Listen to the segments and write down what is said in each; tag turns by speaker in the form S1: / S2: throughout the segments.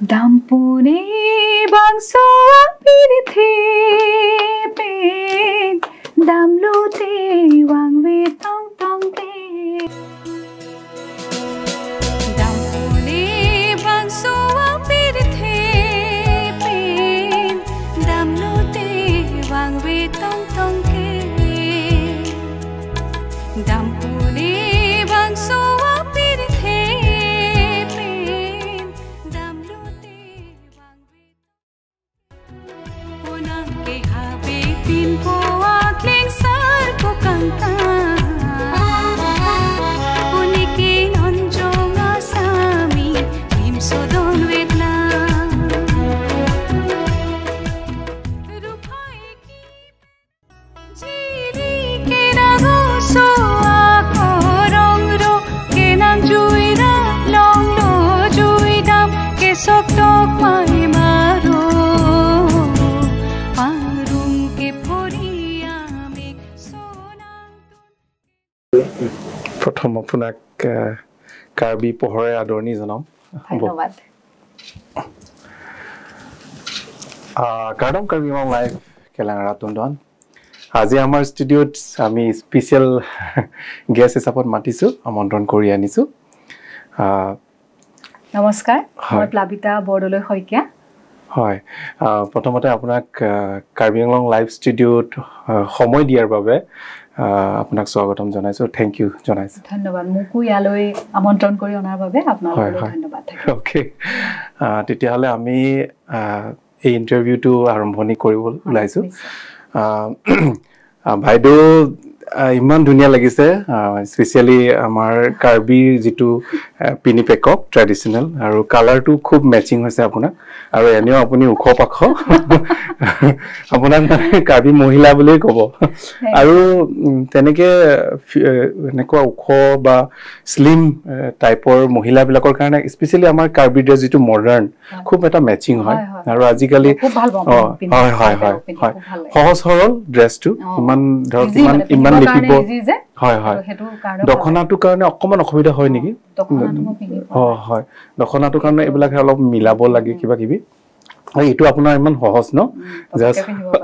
S1: Dampune bangso apirthe pen damlote wangwe tong tong te Dampune bangso apirthe pen damlote wangwe tong tong ke Dampune bangso apirthe pen damlote wangwe Onang ke habe pin po akling sar ko kangka Unike nonjong asami himsodon vedna Rupai ki jiri ke rago so ako rong ro ke nang juira long lo jui dam ke sok tok mai maro parung ke phoria me sonang
S2: প্ৰথম আপোনাক কাৰ্বি পোহৰে আদৰণি জনাম।
S1: ধন্যবাদ।
S2: কাৰ্ডম Karbi Anglong live কেলাঙৰা তুন্দন। আজি আমাৰ ষ্টুডিঅ'ত আমি স্পেচিয়েল গেষ্ট হিচাপত মাতিছোঁ, আমন্ত্ৰণ কৰি আনিছোঁ।
S1: নমস্কাৰ,
S2: হয়।
S1: মই প্লাবিতা বৰদলৈ শইকীয়া।
S2: হয়, প্ৰথমতে আপোনাক কাৰ্বি আংলং লাইভ ষ্টুডিঅ'ত সময় দিয়াৰ বাবে আপোনাক স্বাগতম জনাইছোঁ, thank U জনাইছোঁ।
S1: ধন্যবাদ, মোকো ইয়ালৈ আমন্ত্ৰণ কৰি অনাৰ বাবে আপোনালোকলৈ
S2: হয়।
S1: ধন্যবাদ থাকিল।
S2: অ'কে, তেতিয়াহ'লে আমি এই ইণ্টাৰভিউটো আৰম্ভণি কৰিব ওলাইছোঁ।
S1: নিশ্চয়।
S2: বাইদেউ, ইমান ধুনীয়া লাগিছে, স্পেচিয়েলি আমাৰ কাৰ্বিৰ যিটো পিনি পেকক ট্ৰেডিশ্যনেল আৰু কালাৰটো খুব মেচিং হৈছে আপোনাক, আৰু এনেও আপুনি ওখ পাখ, আপোনাক মানে কাৰ্বি মহিলা বুলিয়েই ক'ব। আৰু তেনেকে এনেকুৱা ওখ বা শ্লিম টাইপৰ মহিলাবিলাকৰ কাৰণে স্পেচিয়েলি আমাৰ কাৰ্বি ড্ৰেছ যিটো মডাৰ্ণ খুব এটা মেচিং হয়।
S1: হয়, হয়।
S2: আৰু আজিকালি
S1: খুব ভাল পাওঁ পিন্ধি,
S2: হয় হয় হয়
S1: পিন্ধি
S2: হয়
S1: খুব ভাল লাগে।
S2: সহজ সৰল ড্ৰেছটো, ইমান ধৰক
S1: Easy
S2: ইমান
S1: মানে,
S2: ইমান
S1: পিন্ধিবৰ
S2: লিপিব
S1: কাৰণে easy যে,
S2: হয় হয়
S1: আৰু সেইটো কাৰণে ভাল লাগে।
S2: দখনাটোৰ কাৰণে অকণমান অসুবিধা হয় নেকি?
S1: দখনাটো মই পিন্ধি পোৱা নাই।
S2: হয়, দখনাটোৰ কাৰণে এইবিলাক অলপ মিলাব লাগে কিবা কিবি। হয়, এইটো আপোনাৰ ইমান সহজ ন?
S1: পটককে
S2: জাষ্ট
S1: পিন্ধিব পাৰি।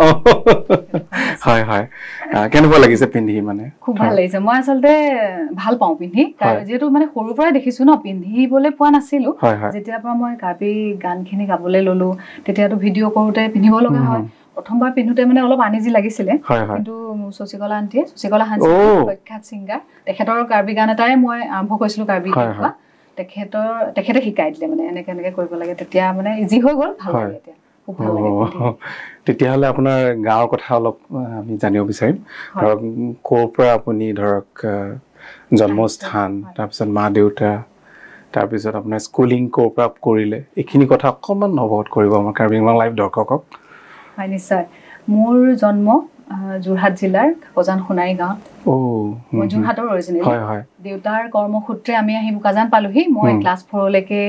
S2: হয় হয়। কেনেকুৱা লাগিছে পিন্ধি মানে?
S1: খুব ভাল লাগিছে। মই আচলতে ভাল পাওঁ পিন্ধি, কাৰণ যিহেতু মানে সৰুৰ পৰাই দেখিছো ন, পিন্ধিবলৈ পোৱা নাছিলো।
S2: হয় হয়।
S1: যেতিয়াৰ পৰা মই কাৰ্বি গানখিনি গাবলৈ ললো, তেতিয়াতো ভিডিঅ' কৰোঁতে পিন্ধিব লগা হয়। প্ৰথমবাৰ পিন্ধোতে মানে অলপ আনইজি লাগিছিলে,
S2: হয় হয়।
S1: কিন্তু শশীকলা আণ্টিয়ে, শশীকলা হাঞ্চি প্ৰখ্যাত ছিংগাৰ, তেখেতৰ কাৰ্বি গান এটাৰে মই আৰম্ভ কৰিছিলো কাৰ্বি গান গোৱা। তেখেতে শিকাই দিলে মানে এনেকে এনেকে কৰিব লাগে, তেতিয়া মানে ইজি হৈ গ'ল, ভাল লাগে এতিয়া, খুব ভাল লাগে পিন্ধি।
S2: তেতিয়াহ'লে আপোনাৰ গাঁৱৰ কথা অলপ আমি জানিব বিচাৰিম। ধৰক ক'ৰ পৰা আপুনি ধৰক জন্মস্থান, তাৰপিছত মা দেউতা, তাৰপিছত আপোনাৰ স্কুলিং ক'ৰ পৰা কৰিলে, এইখিনি কথা অকণমান অৱগত কৰিব আমাৰ কাৰ্বি আংলং লাইভ দৰ্শকক।
S1: হয় নিশ্চয়। মোৰ জন্ম যোৰহাট জিলাৰ কাকজান সোণাৰী গাঁৱত। মই যোৰহাটৰ অৰিজিনেল।
S2: হয় হয়।
S1: দেউতাৰ কৰ্মসূত্ৰে আমি আহি বোকাজান পালোহি। মই ক্লাছ 4লৈকে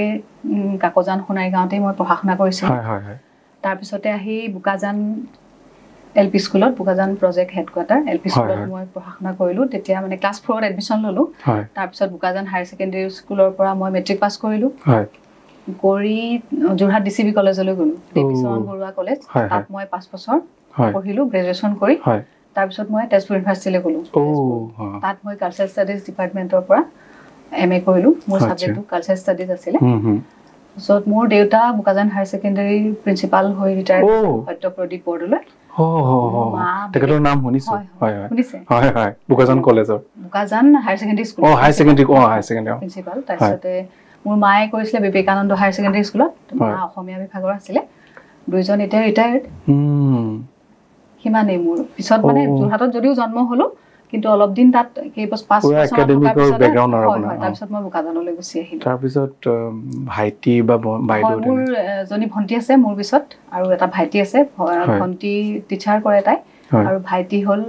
S1: কাকজান সোণাৰী গাঁৱতেই মই পঢ়া শুনা কৰিছিলোঁ।
S2: হয় হয় হয়।
S1: তাৰপিছতে আহি বোকাজান এল পি স্কুলত, Bokajan project headquarter L P স্কুলত মই পঢ়া শুনা কৰিলোঁ। তেতিয়া মানে ক্লাছ 4ত এডমিশ্যন ল'লোঁ। তাৰপিছত বোকাজান হায়াৰ ছেকেণ্ডেৰী স্কুলৰ পৰা মই মেট্ৰিক পাছ কৰিলোঁ। কৰি যোৰহাট ডি চি বি কলেজলৈ গ'লোঁ, দেৱীচৰণ বৰুৱা কলেজ। তাত মই 5 বছৰ পঢ়িলোঁ গ্ৰেজুৱেশ্যন কৰি। তাৰপিছত মই তেজপুৰ ইউনিভাৰ্চিটিলৈ গ'লোঁ। তাত মই কালচাৰ ষ্টাডিজ ডিপাৰ্টমেণ্টৰ পৰা এম এ কৰিলোঁ। মোৰ ছাবজেক্টটো কালচাৰ ষ্টাডিজ আছিলে। তাৰপিছত মোৰ দেউতা বোকাজান হায়াৰ ছেকেণ্ডেৰী প্ৰিন্সিপাল হৈ ৰিটায়াৰ্ড, সত্যপ্ৰদীপ বৰদলৈ।
S2: তেখেতৰ নাম শুনিছোঁ। হয় হয়।
S1: শুনিছে?
S2: হয় হয়, বোকাজান কলেজৰ,
S1: Bokajan higher secondary school.
S2: Higher secondary, higher secondary
S1: principal. তাৰপিছতে মোৰ মায়ে কৰিছিলে বিবেকানন্দ হায়াৰ ছেকেণ্ডেৰী স্কুলত, মা অসমীয়া বিভাগৰ আছিলে। দুইজন এতিয়া ৰিটায়াৰ্ড। সিমানেই মোৰ। পিছত মানে যোৰহাটত যদিও জন্ম হ'লো, কিন্তু অলপ দিন তাত কেইবছৰ 5 বছৰ তাৰপিছত মই বোকাজানলৈ গুচি আহিলো।
S2: তাৰপিছত ভাইটি বা বাইদেউ?
S1: মোৰ এজনী ভণ্টি আছে মোৰ পিছত, আৰু এটা ভাইটি আছে। ভণ্টি টিচাৰ কৰে তাই, আৰু ভাইটি হ'ল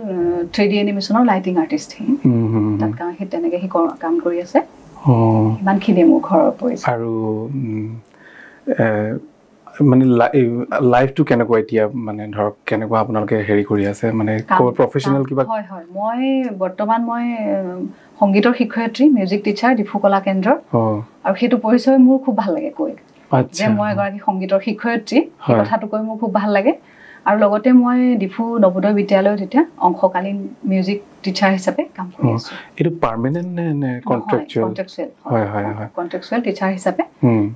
S1: 3D এনিমেশ্যনৰ লাইটিং আৰ্টিষ্ট। সি তাত সি তেনেকে সি কাম কৰি আছে। ইমানখিনিয়ে মোৰ ঘৰৰ পৰিচয়।
S2: আৰু মানে লাইফটো কেনেকুৱা এতিয়া, মানে ধৰক কেনেকুৱা আপোনালোকে হেৰি কৰি আছে, মানে প্ৰফেচনেল কিবা?
S1: হয় হয়, মই বৰ্তমান মই সংগীতৰ শিক্ষয়িত্ৰী, মিউজিক টিচাৰ, ডিফু কলা কেন্দ্ৰৰ। আৰু সেইটো পৰিচয় মোৰ খুব ভাল লাগে কৈ। যে মই এগৰাকী সংগীতৰ শিক্ষয়িত্ৰী, সেই কথাটো কৈ মোৰ খুব ভাল লাগে। আৰু লগতে মই ডিফু নৱোদয় বিদ্যালয়ত এতিয়া অংশকালীন মিউজিক টিচাৰ হিচাপে কাম কৰি আছো।
S2: এইটো পাৰ্মানেন্ট নে কন্ট্ৰাকচুৱেল?
S1: কন্ট্ৰাকচুৱেল। হয় হয় হয়, কন্ট্ৰাকচুৱেল টিচাৰ হিচাপে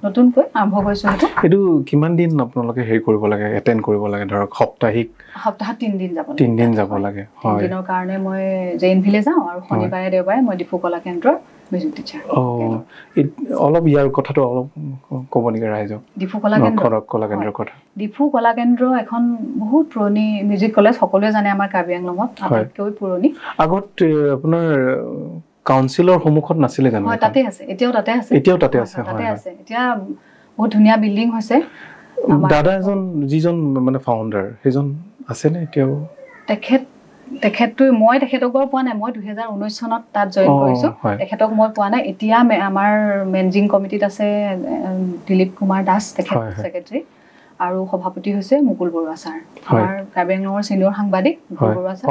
S1: নতুনকৈ আৰম্ভ কৰিছো। সেইটো
S2: এইটো কিমান দিন আপোনালোকে হেৰি কৰিব লাগে, এটেন্ড কৰিব লাগে? ধৰক সাপ্তাহিক?
S1: সপ্তাহত 3 দিন যাব লাগে।
S2: 3 দিন যাব লাগে। হয়,
S1: দিনৰ কাৰণে মই জেইন ভিলে যাওঁ আৰু শনিবাৰে দেওবাৰে মই ডিফু কলা কেন্দ্ৰৰ মিউজিক টিচাৰ।
S2: অলপ ইয়াৰ কথাটো অলপ ক'ব নেকি ৰাইজক?
S1: ডিফু কলা কেন্দ্ৰ,
S2: কলা কেন্দ্ৰৰ কথা।
S1: ডিফু কলা কেন্দ্ৰ এখন বহুত পুৰণি মিউজিক কলেজ, সকলোৱে জানে আমাৰ কাৰ্বি আংলঙত আটাইতকৈ পুৰণি।
S2: আগত আপোনাৰ কাউন্সিলৰ সন্মুখত নাছিলে জানো?
S1: হয়, তাতে আছে, এতিয়াও তাতে আছে।
S2: এতিয়াও তাতে আছে?
S1: তাতে আছে। এতিয়া বহুত ধুনীয়া বিল্ডিং হৈছে।
S2: দাদা এজন যিজন মানে ফাউণ্ডাৰ, সেইজন আছেনে এতিয়াও?
S1: তেখেতটো মই তেখেতক বাৰু পোৱা নাই, মই 2019 চনত তাত জইন কৰিছোঁ, তেখেতক মই পোৱা নাই। এতিয়া আমাৰ মেনেজিং কমিটিত আছে দিলীপ কুমাৰ দাস, তেখেত ছেক্ৰেটাৰী, আৰু সভাপতি হৈছে মুকুল বৰুৱা ছাৰ, আমাৰ কাৰ্বি আংলঙৰ ছিনিয়ৰ সাংবাদিক মুকুল বৰুৱা ছাৰ।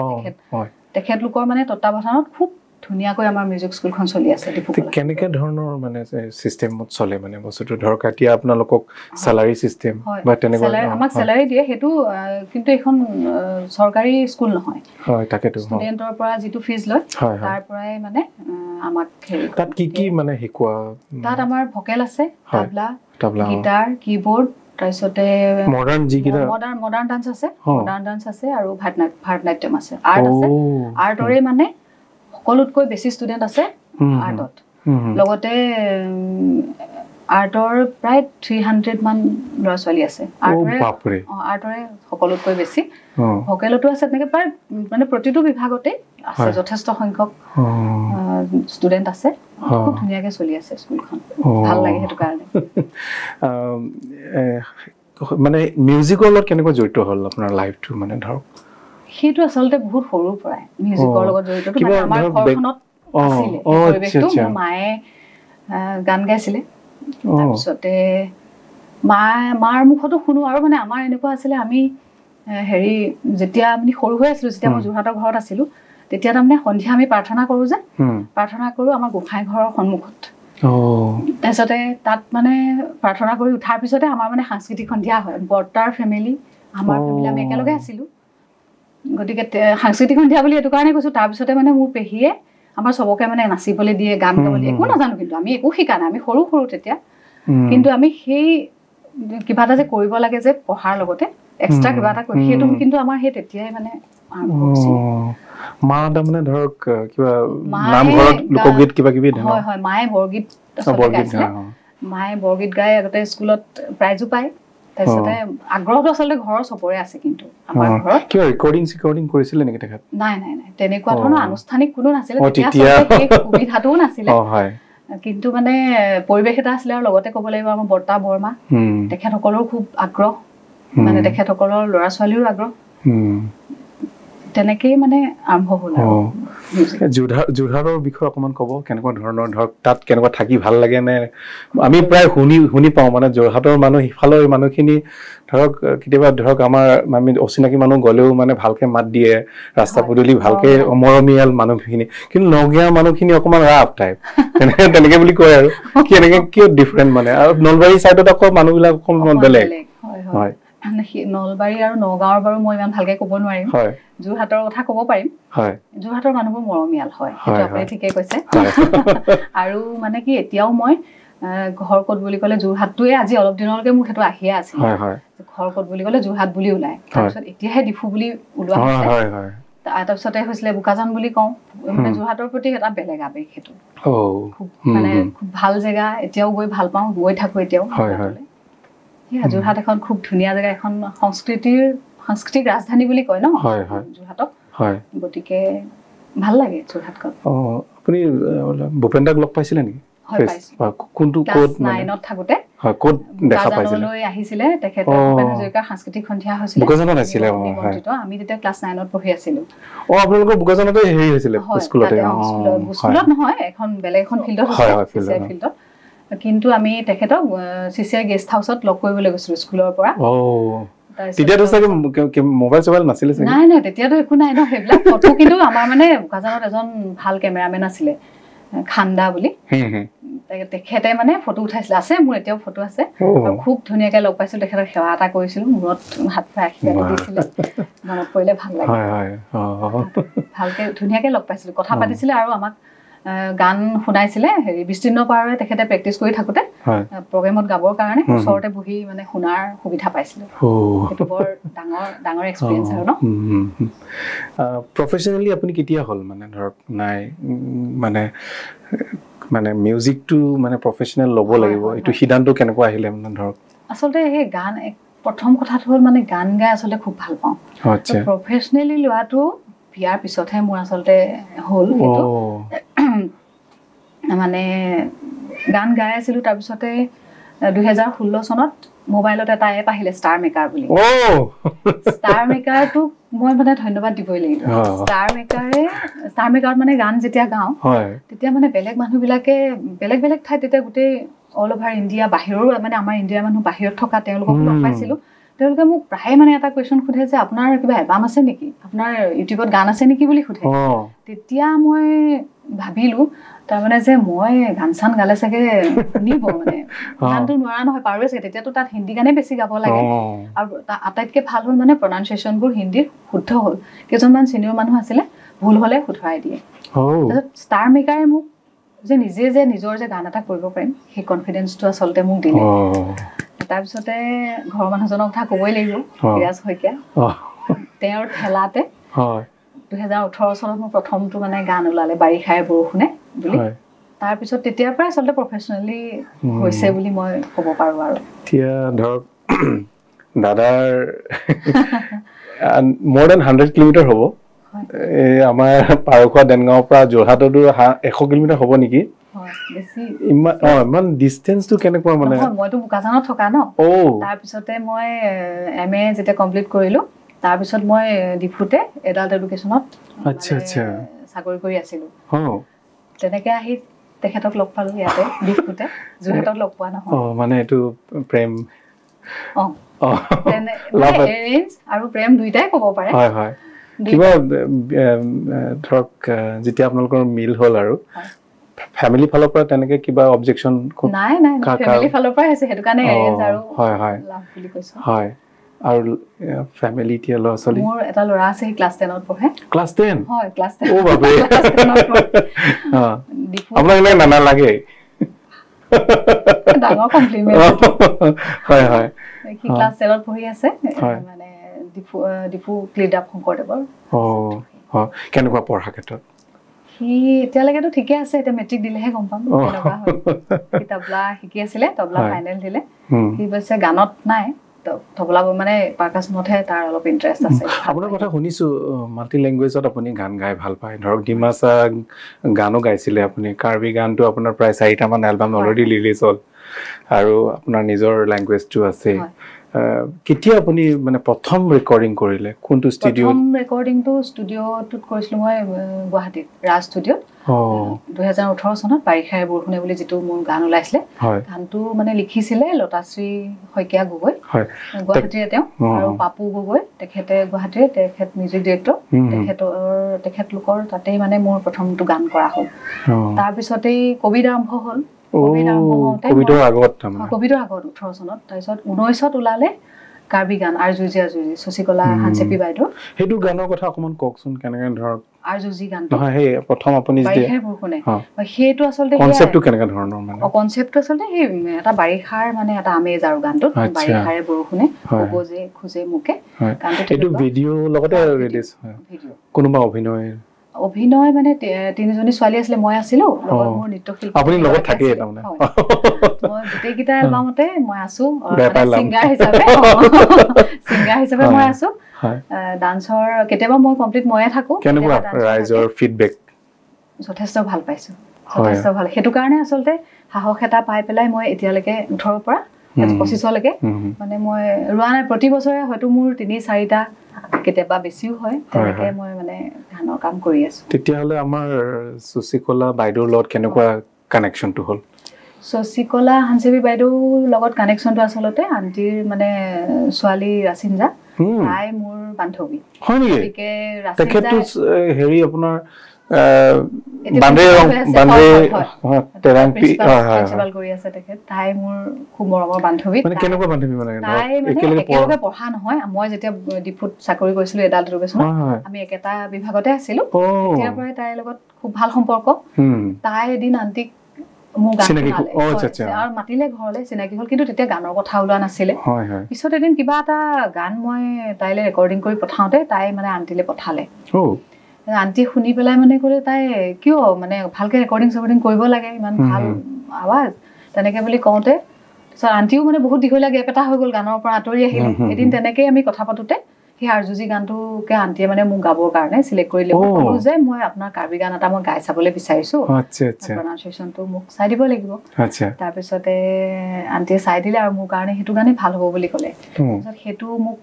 S1: তেখেতলোকৰ মানে তত্বাৱধানত খুব ধুনীয়াকৈ আমাৰ মিউজিক স্কুলখন চলি আছে।
S2: কেনেকে ধৰণৰ মানে চিষ্টেমত চলে মানে বস্তুটো? ধৰক এতিয়া আপোনালোকক চেলাৰী চিষ্টেম বা তেনেকুৱা?
S1: আমাক চেলাৰী দিয়ে সেইটো, কিন্তু এইখন চৰকাৰী স্কুল নহয়।
S2: হয়, তাকেতো।
S1: ষ্টুডেণ্টৰ পৰা যিটো ফিজ লয় তাৰ পৰাই মানে আমাক হেৰি।
S2: তাত কি কি মানে শিকোৱা?
S1: তাত আমাৰ ভকেল আছে, তাবলা, গিটাৰ, কীবৰ্ড, তাৰপিছতে
S2: মডাৰ্ণ যিকেইটা
S1: মডাৰ্ণ ডান্স আছে, মডাৰ্ণ ডান্স আছে, আৰু ভাৰতনাট্যম আছে, আৰ্ট আছে। আৰ্টৰে মানে সকলোতকৈ বেছি ষ্টুডেণ্ট আছে আৰ্টত। লগতে আৰ্টৰ প্ৰায় 300 মান ল'ৰা ছোৱালী আছে আৰ্টৰে। আৰ্টৰে সকলোতকৈ বেছি। ভকেলতো আছে, তেনেকৈ প্ৰায় মানে প্ৰতিটো বিভাগতে আছে যথেষ্ট সংখ্যক ষ্টুডেণ্ট আছে। খুব ধুনীয়াকৈ চলি আছে স্কুলখন, ভাল লাগে সেইটো কাৰণে।
S2: মানে মিউজিকৰ লগত কেনেকৈ জড়িত হ'ল আপোনাৰ লাইফটো? মানে ধৰক
S1: সেইটো আচলতে বহুত সৰুৰ পৰাই মিউজিকৰ লগত জড়িত। মানে আমাৰ ঘৰখনত আছিলে পৰিৱেশটো। মোৰ মায়ে গান গাইছিলে, তাৰপিছতে মাৰ মুখতো শুনো। আৰু মানে আমাৰ এনেকুৱা আছিলে, আমি হেৰি যেতিয়া আমি সৰু হৈ আছিলো, যেতিয়া মই যোৰহাটৰ ঘৰত আছিলো, তেতিয়া তাৰমানে সন্ধিয়া আমি প্ৰাৰ্থনা কৰোঁ যে, প্ৰাৰ্থনা কৰোঁ আমাৰ গোঁসাই ঘৰৰ সন্মুখত। তাৰপিছতে তাত মানে প্ৰাৰ্থনা কৰি উঠাৰ পিছতে আমাৰ মানে সাংস্কৃতিক সন্ধিয়া হয়। বৰ্তাৰ ফেমিলি, আমাৰ ফেমিলি, আমি একেলগে আছিলো। গতিকে সাংস্কৃতিক সন্ধিয়া বুলি এইটো কাৰণে কৈছোঁ। তাৰপিছতে মানে মোৰ পেহীয়ে আমাৰ চবকে মানে নাচিবলৈ দিয়ে, গান গাবলৈ। একো নাজানো কিন্তু, আমি একো শিকা নাই, আমি সৰু সৰু তেতিয়া। কিন্তু আমি সেই কিবা এটা যে কৰিব লাগে যে পঢ়াৰ লগতে এক্সট্ৰা কিবা এটা কৰি, সেইটো কিন্তু আমাৰ সেই তেতিয়াই মানে আৰম্ভ হৈছিল।
S2: মা তাৰমানে ধৰক কিবা নামঘৰত লোকগীত কিবা কিবি?
S1: হয় হয়, মায়ে বৰগীত গাইছিলে। মায়ে বৰগীত গাই আগতে স্কুলত প্ৰাইজো পায়। তাৰপিছতে আগ্ৰহটো আচলতে ঘৰৰ চবৰে আছে, কিন্তু আমাৰ ঘৰত
S2: কিবা ৰেকৰ্ডিং চিকৰ্ডিং কৰিছিলে নেকি তেখেত?
S1: নাই নাই নাই, তেনেকুৱা ধৰণৰ আনুষ্ঠানিক কোনো নাছিলে তেতিয়া, সেই সুবিধাটোও নাছিলে। কিন্তু মানে পৰিৱেশ এটা আছিলে। আৰু লগতে ক'ব লাগিব আমাৰ বৰ্তা বৰমা, তেখেতসকলৰো খুব আগ্ৰহ, মানে তেখেতসকলৰ ল'ৰা ছোৱালীৰো আগ্ৰহ। তেনেকেই মানে আৰম্ভ হ'ল। আৰু
S2: যোৰহাটৰ বিষয়ে অকণমান ক'ব, কেনেকুৱা ধৰণৰ ধৰক তাত কেনেকুৱা থাকি ভাল লাগে নে? আমি প্ৰায় শুনি শুনি পাওঁ মানে যোৰহাটৰ মানুহ, সিফালৰ মানুহখিনি ধৰক কেতিয়াবা ধৰক আমাৰ আমি অচিনাকি মানুহ গ'লেও মানে ভালকে মাত দিয়ে, ৰাস্তা পদূলি ভালকে, মৰমীয়াল মানুহখিনি। কিন্তু নগঞা মানুহখিনি অকণমান ৰাফ টাইপ, তেনেকে বুলি কয়। আৰু কেনেকে কিয় ডিফাৰেণ্ট মানে? আৰু নলবাৰী চাইডত আকৌ মানুহবিলাক অকণমান বেলেগ।
S1: হয়, নলবাৰী আৰু নগাঁৱৰ বাৰু মই ইমান ভালকে ক'ব নোৱাৰিম, যোৰহাটৰ কথা ক'ব পাৰিম। যোৰহাটৰ মানুহবোৰ মৰমীয়াল হয়, সেইটো আপুনি ঠিকেই কৈছে। আৰু মানে কি, এতিয়াও মই ঘৰ ক'ত বুলি ক'লে যোৰহাটটোৱে, আজি অলপ দিনলৈকে মোৰ সেইটো আহিয়ে আছিল, ঘৰ ক'ত বুলি ক'লে যোৰহাট বুলি ওলায়। তাৰপিছত এতিয়াহে ডিফু বুলি ওলোৱা হৈছে। তাৰপিছতে হৈছিলে বোকাজান বুলি কওঁ। মানে যোৰহাটৰ প্ৰতি এটা বেলেগ আৱেগ, সেইটো খুব মানে খুব ভাল জেগা। এতিয়াও গৈ ভাল পাওঁ, গৈ থাকোঁ এতিয়াও। যোৰহাট এখন খুব ধুনীয়া জেগা, এখন সাংস্কৃতিক ৰাজধানী বুলি কয় ন যোৰহাটক, গতিকে ভাল লাগে যোৰহাটখন।
S2: আপুনি ভূপেন দাক লগ পাইছিলে নেকি? কোনটো ক'ত?
S1: নাইনত থাকোঁতে
S2: ক'ত দেখা পাইছিলে?
S1: আহিছিলে তেখেতে, ভূপেন হাজৰিকাৰ সাংস্কৃতিক সন্ধিয়া হৈছিলে,
S2: বোকাজানত আছিলে।
S1: আমি তেতিয়া ক্লাছ 9ত পঢ়ি আছিলো।
S2: আপোনালোকৰ বোকাজানতে হেৰি হৈছিলে? স্কুলতে?
S1: স্কুলত নহয়, এখন বেলেগ এখন ফিল্ডত, ফিল্ডত। কিন্তু আমি তেখেতক চিচিআই গেষ্ট হাউচত লগ কৰিবলৈ গৈছিলো স্কুলৰ পৰা।
S2: তেতিয়াতো চাগে মোবাইল চোবাইল নাছিলে চাগে?
S1: নাই নাই, তেতিয়াতো একো নাই ন সেইবিলাক ফটো। কিন্তু আমাৰ মানে বোকাজানত এজন ভাল কেমেৰামেন আছিলে, খান্দা বুলি, তেখেতে মানে ফটো উঠাইছিলে, আছে মোৰ এতিয়াও ফটো আছে। খুব ধুনীয়াকৈ লগ পাইছিলোঁ, তেখেতক সেৱা এটা কৰিছিলোঁ, মূৰত হাত ফুৰাই আশীৰ্বাদ দিছিলে, মনত পৰিলে ভাল লাগে। ভালকে ধুনীয়াকৈ লগ পাইছিলোঁ, কথা পাতিছিলে আৰু আমাক গান শুনাইছিলে। হেৰি বিস্তীৰ্ণ পাৰৰে তেখেতে প্ৰেক্টিচ কৰি থাকোঁতে প্ৰগ্ৰেমত গাবৰ কাৰণে ওচৰতে বহি মানে শুনাৰ সুবিধা পাইছিলোঁ। সেইটো বৰ ডাঙৰ ডাঙৰ এক্সপিৰিয়েঞ্চ আৰু ন।
S2: প্ৰফেচনেলি আপুনি কেতিয়া হ'ল মানে ধৰক নাই মানে মানে মিউজিকটো মানে প্ৰফেচনেল ল'ব লাগিব, এইটো সিদ্ধান্ত কেনেকুৱা আহিলে মানে ধৰক?
S1: আচলতে সেই গান প্ৰথম কথাটো হ'ল মানে গান গাই আচলতে খুব ভাল পাওঁ। প্ৰফেচনেলি লোৱাটো বিয়াৰ পিছতহে মোৰ আচলতে হ'ল। সেইটো মানে গান গাই আছিলোঁ, তাৰপিছতে 2016 চনত মোবাইলত এটা এপ আহিলে ষ্টাৰ মেকাৰ বুলি। ষ্টাৰ মেকাৰটোক মই মানে ধন্যবাদ দিবই লাগিব। ষ্টাৰ মেকাৰত মানে গান যেতিয়া গাওঁ তেতিয়া মানে বেলেগ মানুহবিলাকে বেলেগ বেলেগ ঠাইত তেতিয়া গোটেই অল অভাৰ ইণ্ডিয়া, বাহিৰৰো মানে আমাৰ ইণ্ডিয়াৰ মানুহ বাহিৰত থকা তেওঁলোকক লগ পাইছিলোঁ। তেওঁলোকে মোক প্ৰায়ে মানে এটা কুৱেশ্যন সোধে যে আপোনাৰ কিবা এলবাম আছে নেকি, আপোনাৰ ইউটিউবত গান আছে নেকি বুলি সোধে। তেতিয়া মই ভাবিলোঁ তাৰমানে যে মই গান চান গালে চাগে শুনিব, মানে গানটো নোৱাৰা নহয়, পাৰোৱে চাগে। তেতিয়াতো তাত হিন্দী গানেই বেছি গাব লাগে আৰু আটাইতকৈ ভাল হ'ল মানে প্ৰনাউন্সিয়েশ্যনবোৰ হিন্দীৰ শুদ্ধ হ'ল। কেইজনমান চিনিয়ৰ মানুহ আছিলে, ভুল হ'লে শুধৰাই দিয়ে। তাৰপিছত ষ্টাৰ মেকাৰে মোক যে নিজে যে নিজৰ যে গান এটা কৰিব পাৰিম সেই কনফিডেঞ্চটো আচলতে মোক দিলে। তাৰপিছতে ঘৰৰ মানুহজনৰ কথা ক'বই লাগিব, বিৰাজ শইকীয়া, তেওঁৰ ঠেলাতে 2018 চনত মোৰ প্ৰথমটো মানে গান ওলালে বাৰিষাই বৰষুণে বুলি। তাৰপিছত তেতিয়াৰ পৰাই আচলতে প্ৰফেচনেলি হৈছে বুলি মই ক'ব পাৰোঁ। আৰু
S2: এতিয়া ধৰক দাদাৰ মোৰ then 100 kilometre হ'ব, এই আমাৰ পাৰখোৱা দেনগাঁৱৰ পৰা যোৰহাটতো 100 কিলোমিটাৰ হ'ব নেকি? ইমান ডিষ্টেঞ্চটো কেনেকুৱা মানে?
S1: মইতো বোকাজানত থকা ন। তাৰপিছতে মই এম এ যেতিয়া কমপ্লিট কৰিলোঁ, তাৰপিছত মই ডিফুতে এডাল্ট এডুকেশ্যনত চাকৰি কৰি আছিলোঁ। তেনেকে আহি তেখেতক লগ পালোঁ ইয়াতে ডিফুতে, যোৰহাটত লগ পোৱা নহয়।
S2: মানে এইটো প্ৰেম
S1: এৰেঞ্জ আৰু প্ৰেম দুইটাই ক'ব পাৰে।
S2: হয় হয়। কিবা ধৰক যেতিয়া আপোনালোকৰ মিল হ'ল আৰু ফেমিলি ফালৰ পৰা তেনেকে কিবা অবজেকশ্যন?
S1: নাই নাই, ফেমিলি ফালৰ পৰাই হৈছে, সেইটো কাৰণে এৰেঞ্জ আৰু
S2: হয় হয়
S1: লাভ বুলি কৈছো।
S2: হয়। আৰু ফেমিলি এতিয়া ল'ৰা ছোৱালী?
S1: মোৰ এটা ল'ৰা আছে, সি ক্লাছ 10ত পঢ়ে।
S2: ক্লাছ 10?
S1: হয়, ক্লাছ 10।
S2: অ বাপৰে। আপোনাক এনে নালাগে?
S1: ডাঙৰ কমপ্লিমেণ্ট।
S2: হয় হয়।
S1: সি ক্লাছ 10ত পঢ়ি আছে, মানে ডিফু ডিফু ক্লিডাপ শংকৰদেৱৰ।
S2: অ কেনেকুৱা পঢ়া ক্ষেত্ৰত?
S1: সি এতিয়ালৈকেতো ঠিকে আছে, এতিয়া মেট্ৰিক দিলেহে গম পাম কেনেকুৱা হয়। সি তবলা শিকি আছিলে, তবলা ফাইনেল দিলে। সি কৈছে গানত নাই, তবলা মানে পাৰকাচনতহে তাৰ অলপ ইণ্টাৰেষ্ট আছে।
S2: আপোনাৰ কথা শুনিছোঁ, মাল্টি লেংগুৱেজত আপুনি গান গাই ভাল পায়। ধৰক ডিমাচা গানো গাইছিলে আপুনি, কাৰ্বি গানটো আপোনাৰ প্ৰায় 4টামান এলবাম অলৰেডি ৰিলিজ হ'ল, আৰু আপোনাৰ নিজৰ লেংগুৱেজটো আছে। কেতিয়া আপুনি মানে প্ৰথম ৰেকৰ্ডিং কৰিলে, কোনটো ষ্টুডিঅ'ত?
S1: প্ৰথম ৰেকৰ্ডিংটো ষ্টুডিঅ'টোত কৰিছিলোঁ মই গুৱাহাটীত, ৰাজ ষ্টুডিঅ'ত 2018 চনত বাৰিষাৰে বৰষুণে বুলি যিটো মোৰ গান ওলাইছিলে। গানটো মানে লিখিছিলে লতাশ্ৰী শইকীয়া গগৈ, গুৱাহাটীৰে তেওঁ, আৰু পাপু গগৈ, তেখেতে গুৱাহাটীৰে, তেখেত মিউজিক ডিৰেক্টৰ। তেখেতলোকৰ তাতেই মানে মোৰ প্ৰথমটো গান কৰা হ'ল। তাৰপিছতেই ক'ভিড আৰম্ভ হ'ল।
S2: ক'ভিডৰ আগত
S1: 18 চনত। তাৰপিছত 19ত ওলালে কাৰ্বি গান আৰজুজি আৰজুজি, শশীকলা হানচেপি বাইদেউ।
S2: সেইটো গানৰ কথা অকণমান কওকচোন, কেনেকৈ ধৰক
S1: আৰজুজি গানটো?
S2: নহয়, সেই প্ৰথম আপুনি
S1: বাৰিষাৰ বৰষুণে, সেইটো আচলতে
S2: কনচেপ্টটো কেনেকৈ ধৰণৰ? মানে
S1: কনচেপ্টটো আচলতে সেই এটা বাৰিষাৰ মানে এটা আমেজ আৰু গানটোত, বাৰিষাৰে বৰষুণে খোজে খোজে মোকে গানটো।
S2: এইটো ভিডিঅ' লগতে ৰিলিজ হয়? কোনোবা অভিনয়?
S1: অভিনয় মানে তিনিজনী ছোৱালী আছিলে, মই আছিলো লগত মোৰ নৃত্যশিল্পী।
S2: আপুনি লগত থাকেই তাৰমানে?
S1: মই গোটেইকেইটা এলবামতে মই আছো, ছিংগাৰ হিচাপে। ছিংগাৰ হিচাপে মই আছো, ডান্সৰ কেতিয়াবা মই কমপ্লিট ময়ে থাকো।
S2: কেনেকুৱা ৰাইজৰ ফিডবেক?
S1: যথেষ্ট ভাল পাইছো, যথেষ্ট ভাল। সেইটো কাৰণে আচলতে সাহস এটা পাই পেলাই মই এতিয়ালৈকে 18ৰ পৰা 25লৈকে মানে মই ৰোৱা নাই। প্ৰতি বছৰে হয়তো মোৰ 3-4টা, কেতিয়াবা বেছিও হয়, তেনেকে মই মানে গানৰ কাম কৰি আছো।
S2: তেতিয়াহ'লে আমাৰ শশীকলা বাইদেউৰ লগত কেনেকুৱা কানেকশ্যনটো হ'ল?
S1: শশীকলা হানচেপি বাইদেউৰ লগত কানেকশ্যনটো আচলতে আণ্টিৰ মানে ছোৱালী ৰাচিনজা, তাই মোৰ বান্ধৱী।
S2: হয় নেকি? তেখেতটো হেৰি আপোনাৰ
S1: কৰি আছে তেখেত। তাই মোৰ খুব মৰমৰ বান্ধৱী। তাই একেলগে পঢ়া নহয়, মই যেতিয়া ডিফুত চাকৰি কৰিছিলো এডাল্ট এডুকেশ্যনত, আমি একেটা বিভাগতে আছিলো। তেতিয়াৰ পৰাই তাইৰ লগত খুব ভাল সম্পৰ্ক। তাই এদিন আণ্টিক মোৰ গান আৰু মাতিলে ঘৰলৈ, চিনাকি হ'ল, কিন্তু তেতিয়া গানৰ কথা ওলোৱা নাছিলে। পিছত এদিন কিবা এটা গান মই তাইলৈ ৰেকৰ্ডিং কৰি পঠাওঁতে তাই মানে আণ্টিলে পঠালে। আণ্টি শুনি পেলাই মানে ক'লে তাই কিয় মানে ভালকে ৰেকৰ্ডিং চেকৰ্ডিং কৰিব লাগে, ইমান ভাল আৱাজ, তেনেকে বুলি কওঁতে তাৰপিছত আণ্টিও মানে বহুত দীঘলীয়া গেপ এটা হৈ গ'ল, গানৰ পৰা আঁতৰি আহিলে। এদিন তেনেকেই আমি কথা পাতোতে সেই আৰজুজি গানটোকে আণ্টিয়ে মানে মোক গাবৰ কাৰণে চিলেক্ট কৰিলে। মই ক'লো যে মই আপোনাৰ কাৰ্বি গান এটা মই গাই চাবলৈ বিচাৰিছো, প্ৰনাউন্সিয়েশ্যনটো মোক চাই দিব লাগিব। তাৰপিছতে আণ্টিয়ে চাই দিলে আৰু মোৰ কাৰণে সেইটো গানেই ভাল হ'ব বুলি ক'লে। তাৰপিছত সেইটো মোক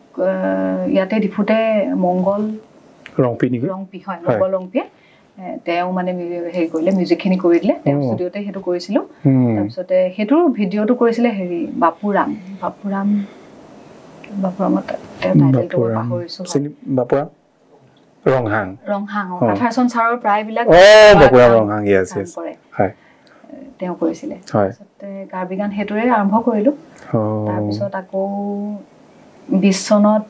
S1: ইয়াতে ডিফুতে মংগল
S2: ৰংপি নেকি,
S1: ৰংপি হয়, মংগল ৰংপিয়ে তেওঁ মানে হেৰি কৰিলে, মিউজিকখিনি কৰি দিলে, তেওঁ ষ্টুডিঅ'তে সেইটো কৰিছিলোঁ। তাৰপিছতে সেইটোৰ ভিডিঅ'টো কৰিছিলে হেৰি বাপুৰাম, বাপুৰাম বাপুৰামত তেওঁ টাইটেলটো পাহৰিছোঁ,
S2: বাপুৰাম ৰংহাং,
S1: ৰংহাং কাথাৰচন ছাৰৰ প্ৰায়বিলাক কৰে, তেওঁ কৰিছিলে। তাৰপিছতে কাৰ্বি গান সেইটোৰে আৰম্ভ কৰিলোঁ। তাৰপিছত আকৌ 20 চনত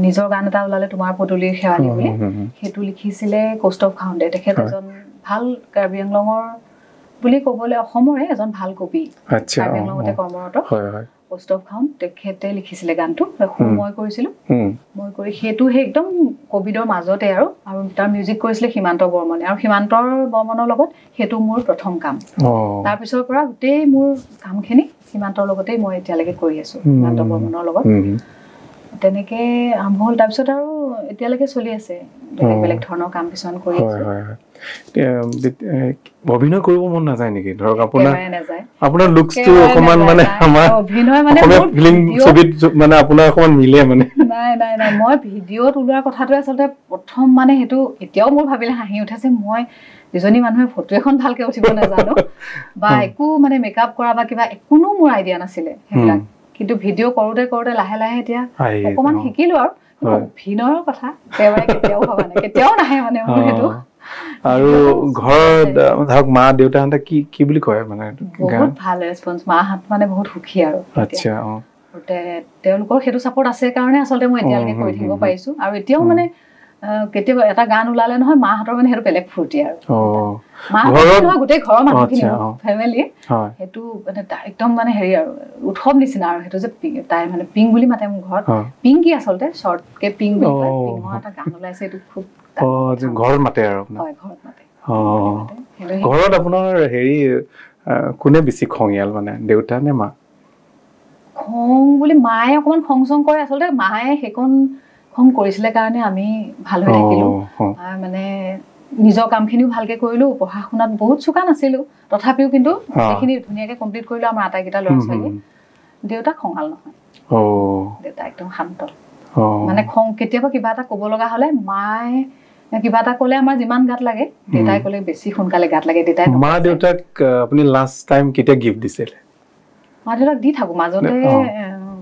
S1: নিজৰ গান এটা ওলালে, তোমাৰ পদূলিৰ শেৱালি বুলি, সেইটো লিখিছিলে কৌস্তভ খাউণ্ডে। তেখেত এজন ভাল কাৰ্বি আংলঙৰ বুলি ক'বলৈ অসমৰে এজন ভাল কবি, কাৰ্বি আংলঙতে কৰ্মৰত কৌস্তভ খাউণ্ড, তেখেতে লিখিছিলে গানটো। মই কৰিছিলোঁ, মই কৰি সেইটো সেই একদম কভিডৰ মাজতে আৰু আৰু তাৰ মিউজিক কৰিছিলে সীমান্ত বৰ্মনে, আৰু সীমান্ত বৰ্মনৰ লগত সেইটো মোৰ প্ৰথম কাম। তাৰপিছৰ পৰা গোটেই মোৰ কামখিনি সীমান্তৰ লগতেই মই এতিয়ালৈকে কৰি আছোঁ, সীমান্ত বৰ্মনৰ লগত তেনেকে আৰম্ভ হ'ল। তাৰপিছত আৰু এতিয়ালৈকে চলি আছে, বেলেগ বেলেগ ধৰণৰ কাম কিছুমান কৰি আছোঁ।
S2: অভিনয় কৰিব মন নাযায় নেকি? ধৰক আপোনাৰ আপোনাৰ লুকছটো অকমান মানে আমাৰ
S1: অভিনয় মানে
S2: ফিল্ম ছবিত মানে আপোনাৰ অকমান মিলে মানে।
S1: নাই নাই নাই, মই ভিডিঅ'ত ওলোৱাৰ কথাটোৱে আচলতে প্ৰথম মানে সেইটো এতিয়াও মোৰ ভাবিলে হাঁহি উঠে যে মই যিজনী মানুহে ফটো এখন ভালকে উঠিব নাজানো বা একো মানে মেকআপ কৰা বা কিবা কোনো মোৰ আইডিয়া নাছিলে সেইবিলাক, কিন্তু ভিডিঅ' কৰোঁতে কৰোঁতে লাহে লাহে এতিয়া অকণমান শিকিলো আৰু। অভিনয়ৰ কথা একেবাৰে কেতিয়াও ভবা নাই, কেতিয়াও নাহে মানে মোৰ সেইটো।
S2: আৰু ঘৰত ধৰক মা দেউতাহঁতে কি কি বুলি কয়? মানে
S1: বহুত ভাল ৰেচপন্স, মাহঁত মানে বহুত সুখী আৰু।
S2: আচ্ছা,
S1: তেওঁলোকৰ সেইটো ছাপৰ্ট আছে কাৰণে আচলতে মই এতিয়ালৈকে কৰি থাকিব পাৰিছো। আৰু এতিয়াও মানে কেতিয়াবা এটা গান ওলালে নহয় মাহঁতৰ মানে সেইটো বেলেগ ফূৰ্তি আৰু, মাহঁতৰ নহয় গোটেই ঘৰৰ মানুহখিনি ফেমিলি, সেইটো মানে একদম মানে হেৰি আৰু উৎসৱ নিচিনা আৰু সেইটো যে তাই মানে পিং বুলি মাতে মোৰ ঘৰত, পিংকি আচলতে শ্বৰ্টকে পিং বুলি কয়, পিঙৰ এটা গান ওলাইছে এইটো খুব
S2: ঘৰত মাতে আৰু।
S1: হয়, ঘৰত মাতে।
S2: ঘৰত আপোনাৰ হেৰি কোনে বেছি খঙীয়াল মানে, দেউতা নে মা?
S1: খং বুলি মায়ে অকণমান খং চং কৰে আচলতে, মায়ে সেইকণ খং কৰিছিলে কাৰণে আমি ভাল হৈ থাকিলো, মানে নিজৰ কামখিনিও ভালকে কৰিলো, পঢ়া শুনাত বহুত চোকা নাছিলো তথাপিও কিন্তু সেইখিনি ধুনীয়াকে কমপ্লিট কৰিলো আমাৰ আটাইকেইটা ল'ৰা ছোৱালী। দেউতা খঙাল নহয়, দেউতা একদম শান্ত, মানে খং কেতিয়াবা কিবা এটা ক'ব লগা হ'লে মায়ে কিবা এটা ক'লে আমাৰ যিমান গাত লাগে, দেউতাই ক'লে বেছি সোনকালে গাত লাগে। দেউতাই
S2: মা দেউতাক আপুনি লাষ্ট টাইম কেতিয়া গিফ্ট দিছিল?
S1: মা দেউতাক দি থাকো, মাজতে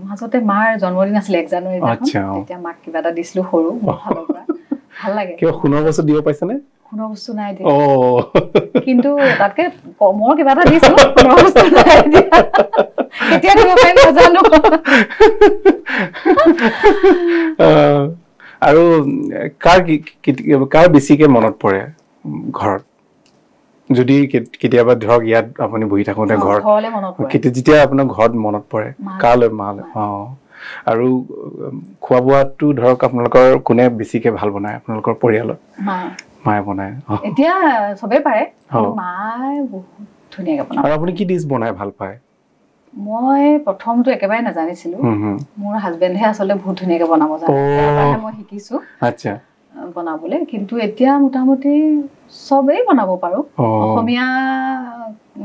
S1: মাজতে মাৰ জন্মদিন আছিলে 1 জানুৱাৰী, তেতিয়া মাক কিবা এটা দিছিলো সৰু মোৰ ফালৰ পৰা, ভাল লাগে।
S2: কিবা সোণৰ বস্তু দিব পাইছেনে?
S1: সোণৰ বস্তু নাই দিয়া, কিন্তু তাতকে কমৰ কিবা এটা দিছো, সোণৰ বস্তু নাই দিয়া, কেতিয়া দিব পাৰিম নাজানো।
S2: আৰু কাৰ কাৰ বেছিকে মনত পৰে ঘৰত? যদি কেতিয়াবা ধৰক ইয়াত আপুনি বহি থাকোঁতে ঘৰত যেতিয়া আপোনাৰ ঘৰত মনত পৰে কালৈ? মালৈ। অঁ, আৰু খোৱা বোৱাটো ধৰক আপোনালোকৰ কোনে বেছিকে ভাল বনায় আপোনালোকৰ পৰিয়ালত? মায়ে বনায়।
S1: এতিয়া চবেই পাৰে, মায়ে বহুত ধুনীয়াকে বনায়।
S2: আৰু আপুনি কি ডিছ বনাই ভাল পায়?
S1: মই প্ৰথমটো একেবাৰে নাজানিছিলো, মোৰ হাজবেণ্ডহে আচলতে বহুত ধুনীয়াকে বনাব জানে, মই শিকিছো
S2: আচ্ছা
S1: বনাবলৈ, কিন্তু এতিয়া মোটামুটি চবেই বনাব পাৰো। অসমীয়া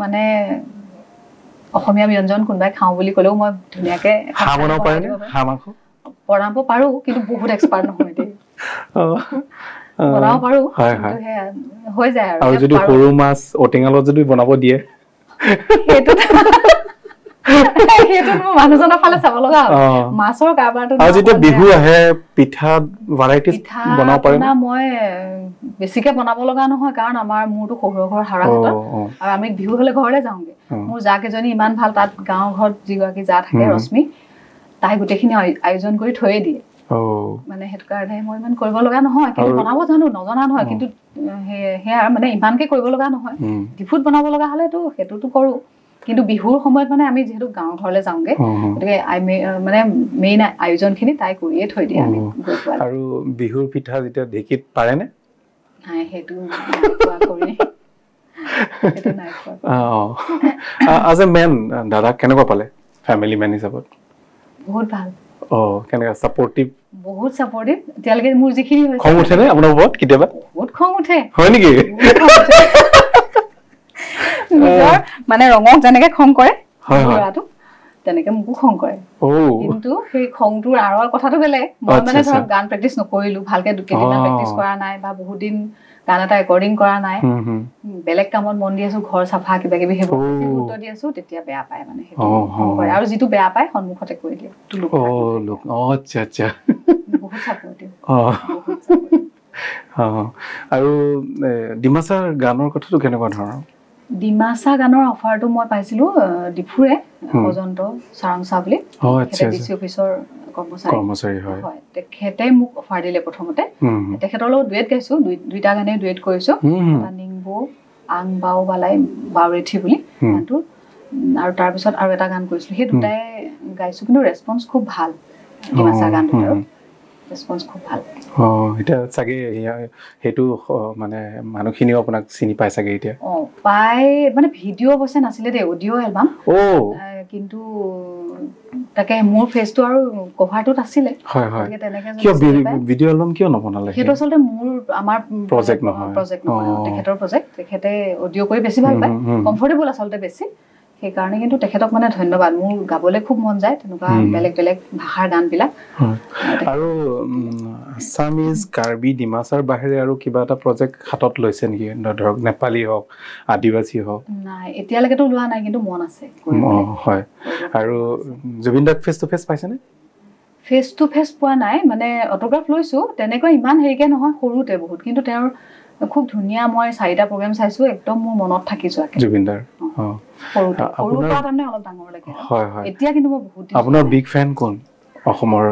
S1: মানে অসমীয়া ব্যঞ্জন কোনোবাই খাওঁ বুলি ক'লেও মই ধুনীয়াকে
S2: হাঁহ বনাব পাৰেনে? হাঁহ মাংস
S1: বনাব পাৰো, কিন্তু বহুত এক্সপাৰ্ট নহয় দেই, বনাব পাৰো কিন্তু সেয়া হৈ যায় আৰু।
S2: আৰু যদি সৰু মাছ ঔটেঙাৰ লগত যদি বনাব দিয়ে
S1: সেইটো সেইটো মোৰ মানুহজনৰ ফালে চাব লগা হয় মাছৰ কাৰবাৰটো।
S2: আৰু যেতিয়া বিহু আহে পিঠা ভেৰাইটিজ বনাব পাৰে
S1: না? মই বেছিকে বনাব লগা নহয়, কাৰণ আমাৰ মোৰতো শহুৰৰ ঘৰ হাওৰাঘাটত আৰু আমি বিহু হ'লে ঘৰলৈ যাওঁগে। মোৰ জা কেইজনী ইমান ভাল, তাত গাঁৱৰ ঘৰত যিগৰাকী জা থাকে ৰশ্মি, তাই গোটেইখিনি আয়োজন কৰি থৈয়ে দিয়ে। মানে সেইটো কাৰণে মই ইমান কৰিব লগা নহয়, কিন্তু বনাব জানো, নজনা নহয়, কিন্তু সেয়া মানে ইমানকে কৰিব লগা নহয়। ডিফুত বনাব লগা হ'লেতো সেইটোতো কৰোঁ, কিন্তু বিহুৰ সময়ত মানে আমি যিহেতু গাঁৱৰ ঘৰলৈ যাওঁগে, গতিকে মানে মেইন আয়োজনখিনি তাই কৰিয়ে থৈ দিয়ে আমি গৈ পোৱা।
S2: আৰু বিহুৰ পিঠা যেতিয়া ঢেঁকীত পাৰেনে?
S1: নাই, সেইটো কৰি
S2: এজ এ মেন দাদা কেনেকুৱা পালে ফেমিলি মেন হিচাপত?
S1: বহুত ভাল।
S2: কেনেকুৱা ছাপৰ্টিভ?
S1: বহুত ছাপৰ্টিভ। এতিয়ালৈকে মোৰ যিখিনি হৈছে।
S2: খং উঠেনে আপোনাৰ ওপৰত কেতিয়াবা?
S1: বহুত খং উঠে।
S2: হয় নেকি?
S1: নিজৰ মানে ৰঙক যেনেকে খং কৰে ল'ৰাটো, তেনেকে মোকো খং কৰে। কিন্তু সেই খংটোৰ আঁৰৰ কথাটো বেলেগ। মই মানে ধৰক গান প্ৰেক্টিচ নকৰিলো ভালকে, কেইদিনমান প্ৰেক্টিচ কৰা নাই বা বহুত দিন গান এটা ৰেকৰ্ডিং কৰা নাই, বেলেগ কামত মন দি আছো, ঘৰ চাফা কিবা কিবি সেইবোৰ গুৰুত্ব দি আছো, তেতিয়া বেয়া পায় মানে, সেইটো খং কৰে। আৰু যিটো বেয়া পায় সন্মুখতে কৈ দিয়ে। বহুত ছাপৰ্টিভ।
S2: আৰু ডিমাচাৰ গানৰ কথাটো কেনেকুৱা ধৰণৰ?
S1: ডিমাচা গানৰ অফাৰটো মই পাইছিলো ডিফুৰে অজন্ত চাৰংচা বুলি, ডি চি অফিচৰ কৰ্মচাৰী হয়, তেখেতে মোক অফাৰ দিলে প্ৰথমতে। তেখেতৰ লগত ডুৱেট গাইছো, দুইটা গানেই ডুৱেট কৰিছো, এটা নিংবো আং বাও বালাই বাওৰেঠি বুলি গানটো, আৰু তাৰপিছত আৰু এটা গান কৰিছিলো, সেই দুটাই গাইছো। কিন্তু ৰেচপন্স খুব ভাল ডিমাচা গানটোৰ, ৰেচপন্স খুব ভাল।
S2: এতিয়া চাগে সেইটো মানে মানুহখিনিও আপোনাক চিনি পাই চাগে এতিয়া?
S1: পাই, মানে ভিডিঅ' অৱশ্যে নাছিলে দেই, অডিঅ' এলবাম, কিন্তু তাকে মোৰ ফেচটো আৰু কভাৰটোত আছিলে।
S2: ভিডিঅ' এলবাম কিয় নবনালে?
S1: সেইটো আচলতে মোৰ আমাৰ
S2: প্ৰজেক্ট নহয়,
S1: তেখেতৰ প্ৰজেক্ট, তেখেতে অডিঅ' কৰি বেছি ভাল পায়, কমফৰ্টেবল আচলতে বেছি, সেইকাৰণে। কিন্তু তেখেতক মানে ধন্যবাদ, মোৰ গাবলৈ খুব মন যায় তেনেকুৱা বেলেগ বেলেগ ভাষাৰ গানবিলাক।
S2: আৰু আছামিজ, কাৰ্বি, ডিমাচাৰ বাহিৰে আৰু কিবা এটা প্ৰজেক্ট হাতত লৈছে নেকি? ধৰক নেপালী হওক, আদিবাসী হওক?
S1: নাই, এতিয়ালৈকেতো লোৱা নাই, কিন্তু মন আছে।
S2: হয়। আৰু জুবিন দাক ফেচ টু ফেচ পাইছেনে?
S1: ফেচ টু ফেচ পোৱা নাই, মানে অটোগ্ৰাফ লৈছো, তেনেকুৱা ইমান হেৰিকে নহয়, সৰুতে বহুত, কিন্তু তেওঁৰ খুব ধুনীয়া, মই 4টা প্ৰগ্ৰেম চাইছো, একদম মোৰ মনত থাকি যোৱাকে
S2: জুবিনদাৰ। আপোনাৰ বিগ ফেন কোন অসমৰ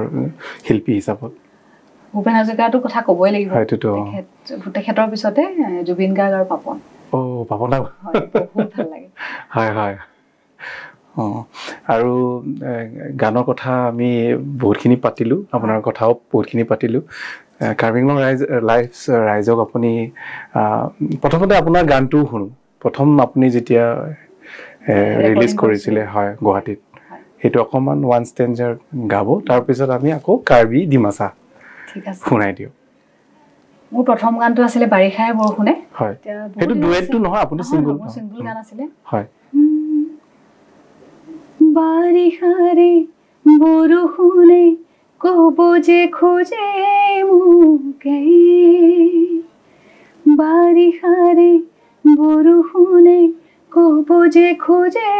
S2: শিল্পী হিচাপত?
S1: ভূপেন হাজৰিকাৰটো কথা ক'বই লাগিব, তেখেতৰ পিছতে জুবিন গাৰ্গ আৰু পাপন।
S2: পাপন দা
S1: বহুত ভাল লাগে।
S2: হয় হয়। আৰু গানৰ কথা আমি বহুতখিনি পাতিলোঁ, আপোনাৰ কথাও বহুতখিনি পাতিলোঁ। কাৰ্বি আংলং ৰাইজক আপুনি প্ৰথমতে আপোনাৰ গানটোও শুনো। প্ৰথম আপুনি যেতিয়া ৰিলিজ কৰিছিলে, হয়, গুৱাহাটীত, সেইটো অকণমান ওৱান ষ্টেঞ্জাৰ গাব, তাৰপিছত আমি আকৌ কাৰ্বি ডিমাচা শুনাই দিওঁ।
S1: মোৰ প্ৰথম গানটো আছিলে বাৰিষাৰে বৰষুণে।
S2: হয়, সেইটো ডুৱেটটো নহয়, আপুনি ছিংগল?
S1: ছিংগল গান আছিলে।
S2: হয়।
S1: বাৰিষাৰে বৰষুণে কব যে খোজে মোকে, বাৰিষাৰে বৰষুণে কব যে খোজে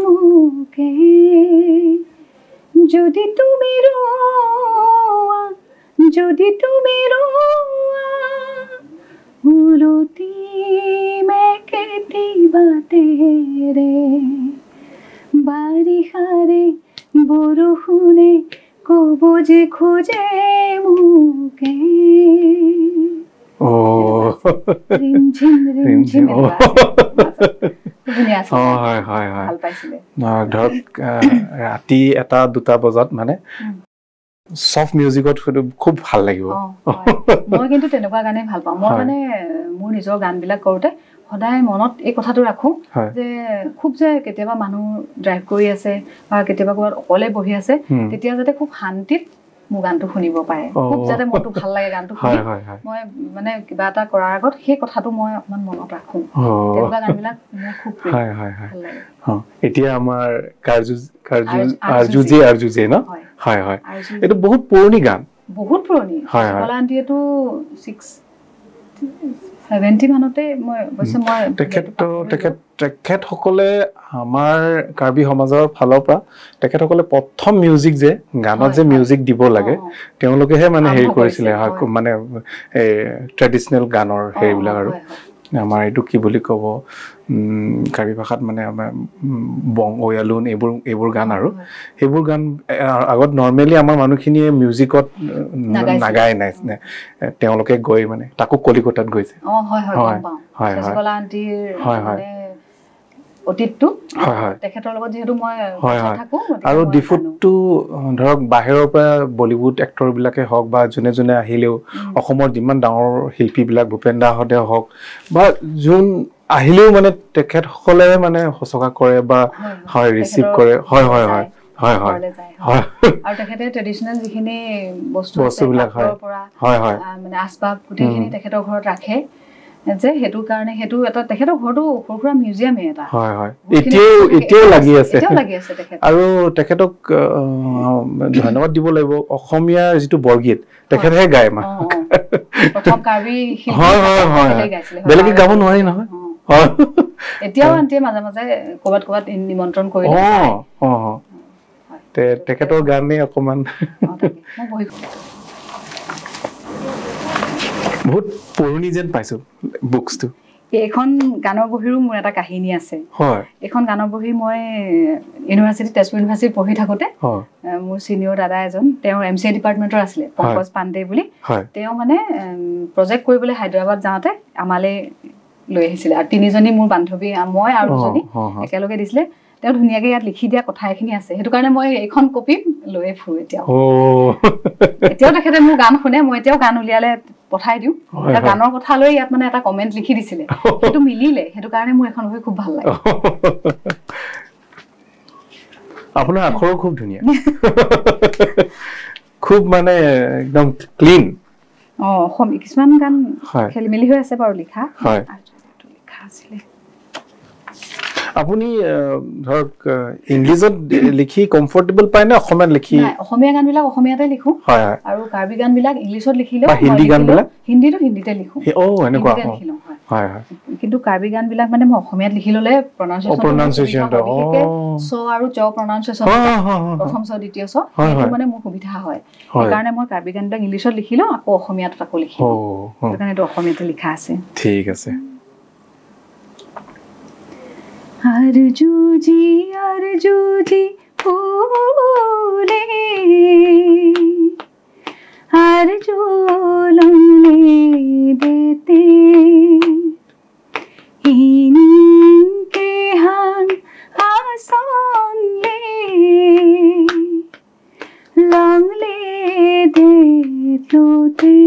S1: মোকে, যদি তুমি ৰোৱা, যদি তুমি ৰোৱা, উলটি মেকেটি বাটেৰে, বাৰিষাৰে বৰষুণে কব যে খোজে মোকে।
S2: ধৰক ৰাতি 1-2 বজাত মানে চফ্ট মিউজিকত খুব ভাল লাগিব।
S1: মই কিন্তু তেনেকুৱা গানেই ভাল পাওঁ। মই মানে মোৰ নিজৰ গানবিলাক কৰোঁতে সদায় মনত এই কথাটো ৰাখোঁ যে খুব যে কেতিয়াবা মানুহ ড্ৰাইভ কৰি আছে বা কেতিয়াবা ক'ৰবাত অকলে বহি আছে, তেতিয়া যাতে খুব শান্তিত মোৰ গানটো শুনিব পাৰে, খুব যাতে মনটো ভাল লাগে গানটো শুনি। মই মানে কিবা এটা কৰাৰ আগত সেই কথাটো মই অকণমান মনত ৰাখোঁ। তেনেকুৱা গানবিলাক মোৰ খুব ভাল লাগে।
S2: এতিয়া আমাৰ আৰ্জুজে ন? হয় হয়, এইটো বহুত পুৰণি গান।
S1: বহুত পুৰণি। আণ্টিয়েতো 6 70 মানতে মই অৱশ্যে মই
S2: তেখেতসকলে আমাৰ কাৰ্বি সমাজৰ ফালৰ পৰা তেখেতসকলে প্ৰথম মিউজিক যে গানত যে মিউজিক দিব লাগে তেওঁলোকেহে মানে হেৰি কৰিছিলে, মানে এই ট্ৰেডিশ্যনেল গানৰ হেৰিবিলাক। আৰু আমাৰ এইটো কি বুলি ক'ব কাৰ্বি ভাষাত মানে আমাৰ বং ঐয়ালুন এইবোৰ গান, আৰু সেইবোৰ গান আগত নৰ্মেলি আমাৰ মানুহখিনিয়ে মিউজিকত নাগায় নাই, তেওঁলোকে গৈ মানে তাকো কলিকতাত গৈছে। হয় হয় হয়
S1: অতীতটো তেখেতৰ লগত যিহেতু মই থাকো।
S2: আৰু ডিফুটটো ধৰক বাহিৰৰ পৰা বলিউড এক্টৰবিলাকে হওক বা যোনে যোনে আহিলেও অসমৰ যিমান ডাঙৰ শিল্পীবিলাক ভূপেন দাহঁতে হওক বা যোন আহিলেও মানে তেখেতসকলে মানে সচকা কৰে বা হয় ৰিচিভ কৰে। হয় হয় হয় হয় হয় হয়।
S1: আৰু তেখেতে ট্ৰেডিশ্যনেল যিখিনি বস্তুবিলাক
S2: হয় হয়
S1: মানে আচবাব গোটেইখিনি তেখেতৰ ঘৰত ৰাখে যে, সেইটো কাৰণে সেইটো এটা তেখেতৰ ঘৰটো সৰু সুৰা মিউজিয়ামে এটা।
S2: হয় হয়, এতিয়াও লাগি আছে,
S1: এতিয়াও লাগি আছে তেখেত।
S2: আৰু তেখেতক ধন্যবাদ দিব লাগিব, অসমীয়া যিটো বৰগীত তেখেতহে গায়।
S1: প্ৰথম কাৰ্বি
S2: হয় হয় হয়, বেলেগে গাব নোৱাৰি নহয়।
S1: এতিয়াও আন্টিয়ে মাজে মাজে ক'ৰবাত ক'ৰবাত নিমন্ত্ৰণ কৰিলে।
S2: তেখেতৰ গানেই অকণমান বহুত পুৰণি যেন পাইছো বুকছটো।
S1: এইখন গানৰ বহীৰো মোৰ এটা কাহিনী আছে। এইখন গানৰ বহী মই ইউনিভাৰ্চিটি, তেজপুৰ ইউনিভাৰ্চিটিত পঢ়ি থাকোঁতে মোৰ ছিনিয়ৰ দাদা এজন, তেওঁ MCA ডিপাৰ্টমেণ্টৰ আছিলে, পংকজ পাণ্ডে বুলি। তেওঁ মানে প্ৰজেক্ট কৰিবলৈ হায়দৰাবাদ যাওঁতে আমালৈ লৈ আহিছিলে, আৰু তিনিজনী মোৰ বান্ধৱী, মই আৰু দুজনী একেলগে দিছিলে। তেওঁ ধুনীয়াকে ইয়াত লিখি দিয়া কথা এখিনি আছে, সেইটো কাৰণে মই এইখন কপি লৈয়ে ফুৰো এতিয়াও। এতিয়াও তেখেতে মোৰ গান শুনে, মই এতিয়াও গান উলিয়ালে পঠাই দিওঁ। গানৰ কথা লৈ ইয়াত মানে এটা কমেণ্ট লিখি দিছিলে, সেইটো মিলিলে, সেইটো কাৰণে মোৰ এখন বহি খুব ভাল লাগে।
S2: আপোনাৰ আখৰো খুব ধুনীয়া, খুব মানে একদম ক্লিন।
S1: কিছুমান গান খেলি মেলি হৈ আছে বাৰু লিখা, লিখা আছিলে।
S2: আপুনি ধৰক ইংলিছত লিখি কমফৰ্টেবল পায় নে অসমীয়াত লিখি?
S1: অসমীয়া গানবিলাক অসমীয়াতে লিখো, আৰু কাৰ্বি গানবিলাক ইংলিছত লিখিলেও,
S2: হিন্দী গানবিলাক
S1: হিন্দীটো হিন্দীতে লিখো।
S2: এনেকুৱা।
S1: কিন্তু কাৰ্বি গানবিলাক মানে মই অসমীয়াত লিখি ল'লে প্ৰনাউন্সিয়েশ্যন, চ আৰু চ প্ৰনাউন্সিয়েশ্যন, প্ৰথম চ দ্বিতীয় চ, সেইটো মানে মোৰ সুবিধা হয়। সেইকাৰণে মই কাৰ্বি গানবিলাক ইংলিছত লিখি লওঁ, আকৌ অসমীয়াত আকৌ লিখি লওঁ। সেইকাৰণে এইটো অসমীয়াতে লিখা আছে।
S2: ঠিক আছে।
S1: আরজুজি আরজুজি ফুলে আরজু লংলে দেতে ইনিকে হান আসনলে লংলে দেতলোতে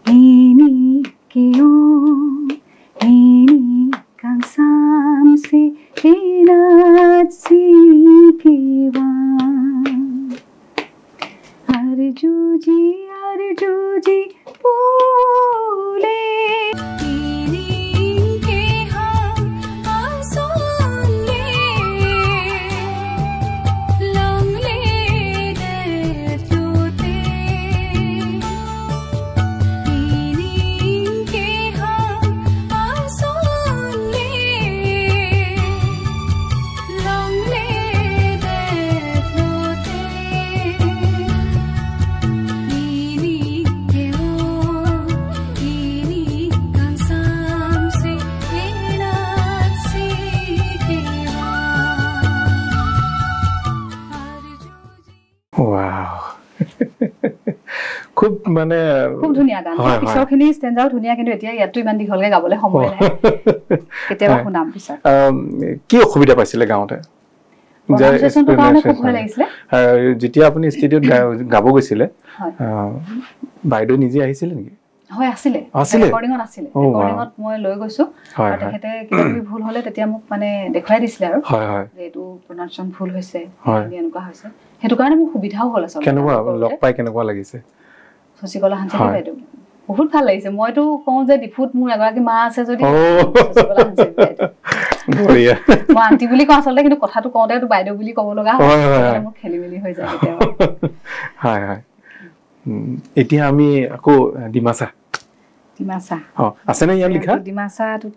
S1: ইনিকে ও Samsi inatsi kiwa Arjuji arjuji pule Ininke hum asonle Longle detlote Ininke hum asonle
S2: খুব মানে
S1: খুব ধুনীয়া গান। পিছৰখিনি ষ্টেঞ্জাও ধুনীয়া, কিন্তু এতিয়া ইয়াতো ইমান দীঘলকে গাবলৈ সময় নাই, কেতিয়াবা শুনাম পিছত।
S2: কি অসুবিধা পাইছিলে গাওঁতে? যেতিয়া আপুনি ষ্টুডিঅ'ত গাব গৈছিলে, বাইদেউ নিজে আহিছিলে নেকি?
S1: হয়, আছিলে, ৰেকৰ্ডিঙত আছিলে। ৰেকৰ্ডিঙত মই লৈ গৈছো, আৰু তেখেতে কিবা কিবি ভুল হ'লে তেতিয়া মোক মানে দেখুৱাই দিছিলে আৰু যে এইটো প্ৰনাউন্সিয়েশ্যন ভুল হৈছে, এনেকুৱা হৈছে। সেইটো কাৰণে মোৰ সুবিধাও হ'ল আচলতে।
S2: কেনেকুৱা লগ পাই কেনেকুৱা লাগিছে
S1: শশীকলা হাঞ্চেলী বাইদেউ? বহুত ভাল লাগিছে। মইতো কওঁ যে ডিফুত মোৰ এগৰাকী মা আছে যদি শশীকলা হাঞ্চেলী বাইদেউ। মই আণ্টি বুলি কওঁ আচলতে, কিন্তু কথাটো কওঁতে বাইদেউ বুলি ক'ব লগা হয়, মোৰ খেলি মেলি হৈ যায় কেতিয়াবা।
S2: হয় হয়। এতিয়া আমি আকৌ ডিমাচা।
S1: ডিমাচা
S2: আছেনে ইয়াত লিখা?
S1: ডিমাচাটো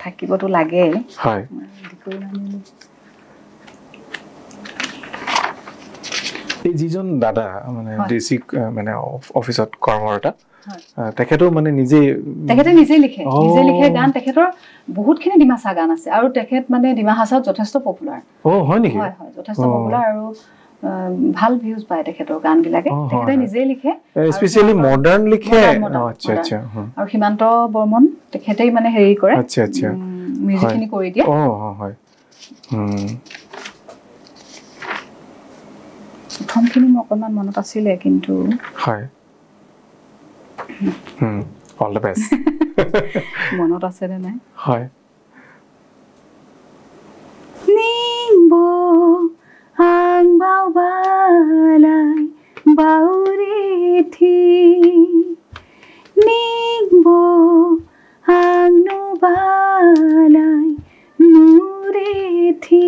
S1: থাকিবতো লাগে।
S2: হয়, এই যিজন দাদা মানে ডিচি মানে অফিচত কৰ্মৰত, তেখেতো মানে নিজে
S1: তেখেতে নিজে লিখে, নিজে লিখে গান। তেখেতৰ বহুতখিনি ডিমাচা গান আছে আৰু তেখেত মানে ডিমা হাছাওত যথেষ্ট পপুলাৰ।
S2: অ হয় নেকি?
S1: হয় হয়, যথেষ্ট পপুলাৰ আৰু ভাল ভিউজ পায় তেখেতৰ গান বিলাকে। তেখেতে নিজে লিখে,
S2: স্পেচিয়েলি মডাৰ্ণ লিখে। আচ্ছা আচ্ছা।
S1: আৰু সীমান্ত বৰ্মন তেখেতেই মানে হেৰি কৰে।
S2: আচ্ছা আচ্ছা,
S1: মিউজিকখিনি কৰি দিয়ে।
S2: অ হয়।
S1: প্ৰথমখিনি মোৰ অকণমান মনত আছিলে কিন্তু।
S2: হয়, অল the best.
S1: মনত আছে নে নাই?
S2: হয়।
S1: নিংবো আং বাও বালাই বাউরিথি, নিংবো আং নো বালাই নুরেথি,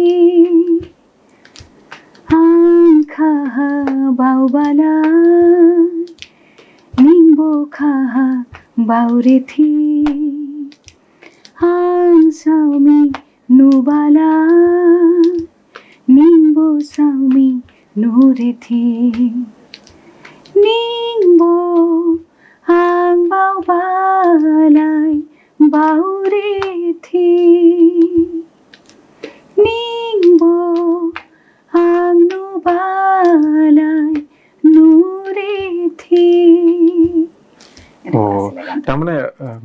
S1: আং খাহা বাও বালাই নিংবো খাহা বাউরিথি, আং সাউমি নুবালা নিংবো সাউমি নুরেথি, নিংবো আং বাও বালাই বাউরিথি, নিংবো আং নুবালাই নুরেথি।
S2: তাৰমানে